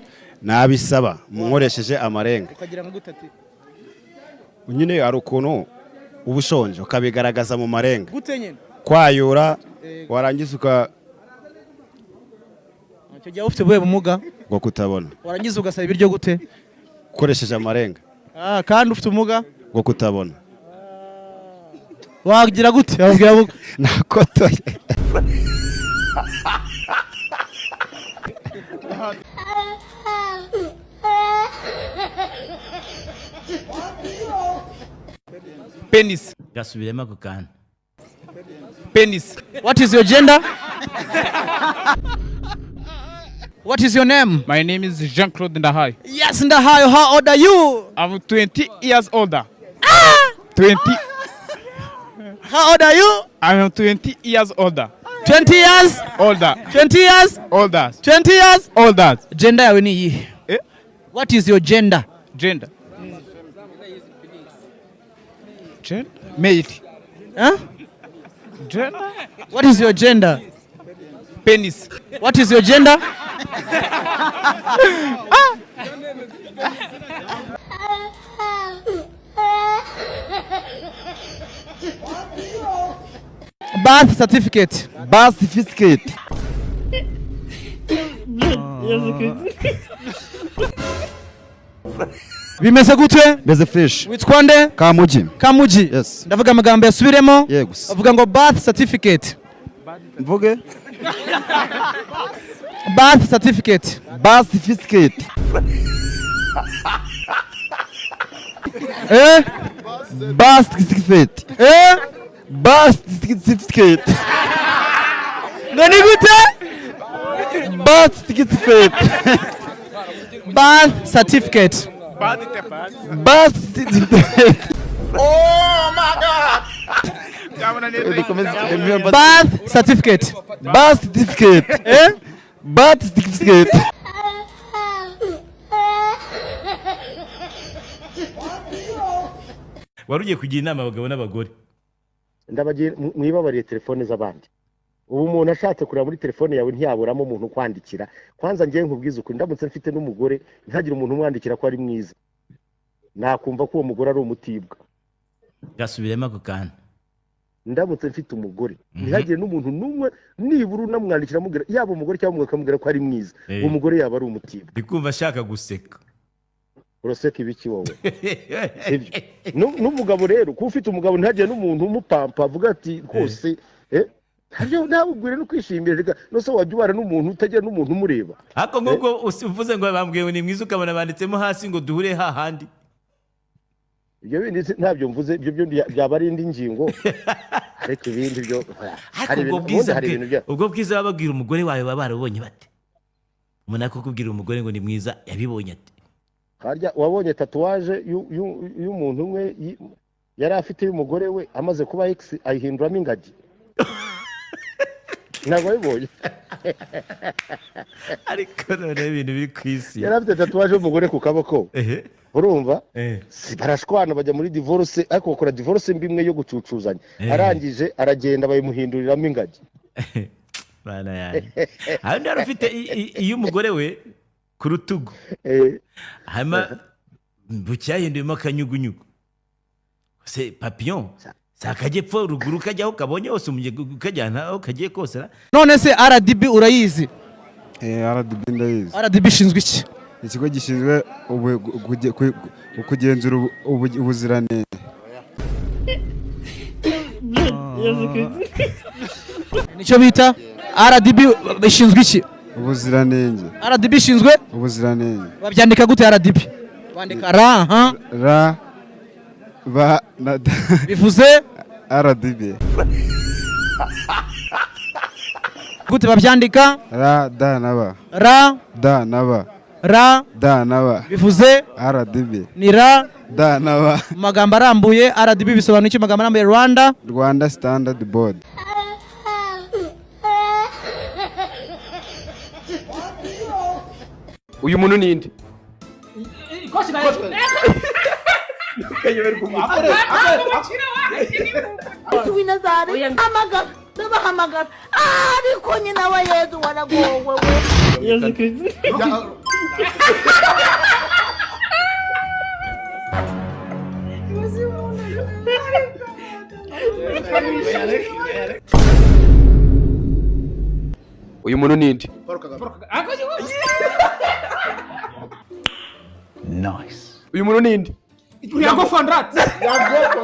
Nabisaba nkoresheje amarenga. Ukagira ngo gute ati? Nyine hari ukuntu uba ushonje ukabigaragaza mu marenga. Gute nyine? Kwayura, warangiza uka Icyo gihe waba ufite ubuhe bumuga? Bwo kutabona. Warangiza ugasaba ibiryo gute? Ukoresheje amarenga. Ah, kandi ufite ubumuga bwo kutabona. Wagira gute? Wabwira ngo Nakotoye. Penis. Gasubiremo ako kantu. Penis. What is your gender? What is your name? My name is Jean-Claude Ndahayo. Yes, Ndahayo, how old are you? I'm 20 years older. 20. How old are you? I'm 20 years older. 20 years? Older. 20 years? Older. 20 years? Older. Gender yawe ni iyihe? Eh? What is your gender? Gender. Gender? Male. Huh? Gender? What is your gender? Penis. What is your gender? Birth certificate. Birth certificate. Bimeze gute? Meze fresh. Witwa nde? Kamugi. Kamugi. Yes. Ndavuga amagambo yasubiremo. Yego. Avuga ngo birth certificate. Mvuge? Birth certificate. Birth certificate. Eh? Birth certificate. Eh? Birth certificate. Ngo ni gute? Birth certificate. Birth certificate. Birth certificate. Oh my God! Birth certificate. Birth certificate. Eh? Birth certificate. Wari ugiye kugira inama abagabo n'abagore. Ndabagira mwibabariye telefone z'abandi. Ubu umuntu ashatse kureba muri telefone yawe ntiyaburamo umuntu ukwandikira. Kwanza ngiye nkubwiza ukuri, ndamutse mfite n'umugore ntihagire umuntu umwandikira ko ari mwiza, nakumva ko uwo mugore ari umutibwa. Gasubiremo ako kantu. Ndamutse mfite umugore ntihagire n'umuntu n'umwe nibura unamwandikira amubwira, yaba umugore cyangwa umugabo, akamubwira ko ari mwiza, uwo mugore yaba ari umutibwa. Ndi kumva ashaka guseka. Uraseka ibiki wowe? Sibyo. N'umugabo rero, kuba ufite umugabo ntihagire n'umuntu umupampa avuga ati rwose ntabyo ntabugwire no kwishimira, reka nose wajya ubana n'umuntu utagira n'umuntu umureba. Ariko nk'ubwo uvuze ngo bambwiye ngo ni mwiza, ukabona banditsemo hasi ngo duhure hahandi. Ibyo bindi ntabyo mvuze, ibyo byo byaba ari indi ngingo. Ariko ibindi byo hari ubwo ibintu, bwiza ubundi hari ibintu bya ubwo bwiza bababwira umugore wawe baba barabonye bate? Umuntu akukubwira umugore ngo ni mwiza yabibonye ate? Harya wabonye tatuwaje y'umuntu umwe yari afite y'umugore we amaze kuba ex ayihinduramo ingagi. Ntabwo wabibonye? Ariko noneho ibintu biri ku isi. Yari afite tatuwaje y'umugore ku kaboko. Urumva? Barashwana bajya muri divorce, ariko bakora divorce mbi imwe yo gucucuzanya. Arangije aragenda bayimuhinduriramo ingagi. Bana yanjye. Hari undi yari ufite iy'umugore we ku rutugu. Hanyuma bucyahinduyemo akanyugunyugu. Se papillon, si akajyepfo ruguru kajyaho kabonye hose, ukajyana aho kagiye kose. None se RDB urayizi? RDB ndayizi. RDB ishinzwe iki? Ikigo gishinzwe kugenzura ubuziranenge. Nicyo bita RDB ishinzwe iki? Ubuziranenge. RDB ishinzwe ubuziranenge. Babyandika gute RDB? Bandika R ha R B na D. Bivuze RDB. Gute babyandika? R D na B. R D na B. R D na B. Bivuze RDB. Ni R D na B. Magambo arambuye RDB bisobanuye iki? Magambo arambuye Rwanda Rwanda Standard Board. Uyu muntu ni nde? Ndabahamagara ariko nyina wa Yezu waragowe we. Uyu muntu ni nde? Nice. Uyu muntu ni nde? Yago Fondrat.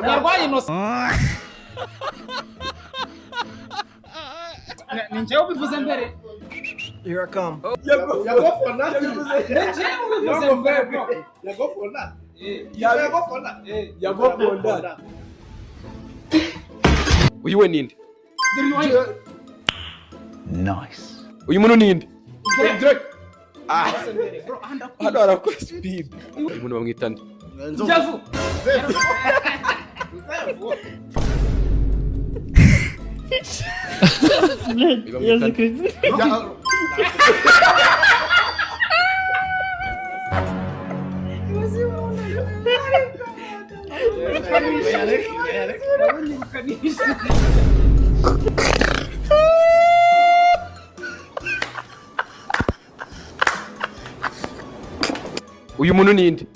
Yarwaye inosa. Ni njyewe ubivuze mbere. Here I come. Yago Fondrat. Ni njyewe ubivuze mbere bro. Yago Fondrat. Yago Fondrat. Yago Fondrat. Uyu we ni nde? Nice. Uyu muntu ninde? Drake. Ah. Hano harakora speed. Uyu muntu bamwita nde? Nzovu. Uyu bamwita nde? Uyu muntu ninde?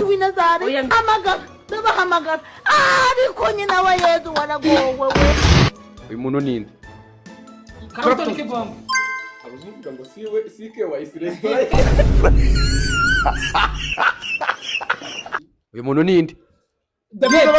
Winazari hamagara ndabahamagara ariko nyina wa Yezu waragowe we. Uyu muntu ninde? Clapton Kibonge. Abazuvuga ngo siwe sike wa Israel. Uyu muntu ninde? David.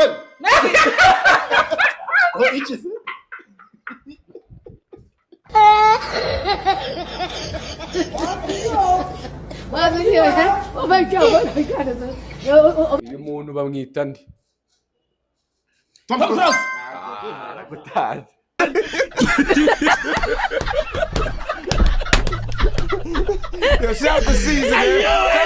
Uyu muntu bamwita nde? Tom Cruise. Ah, aragutazi. Yo, shout out to Caesar.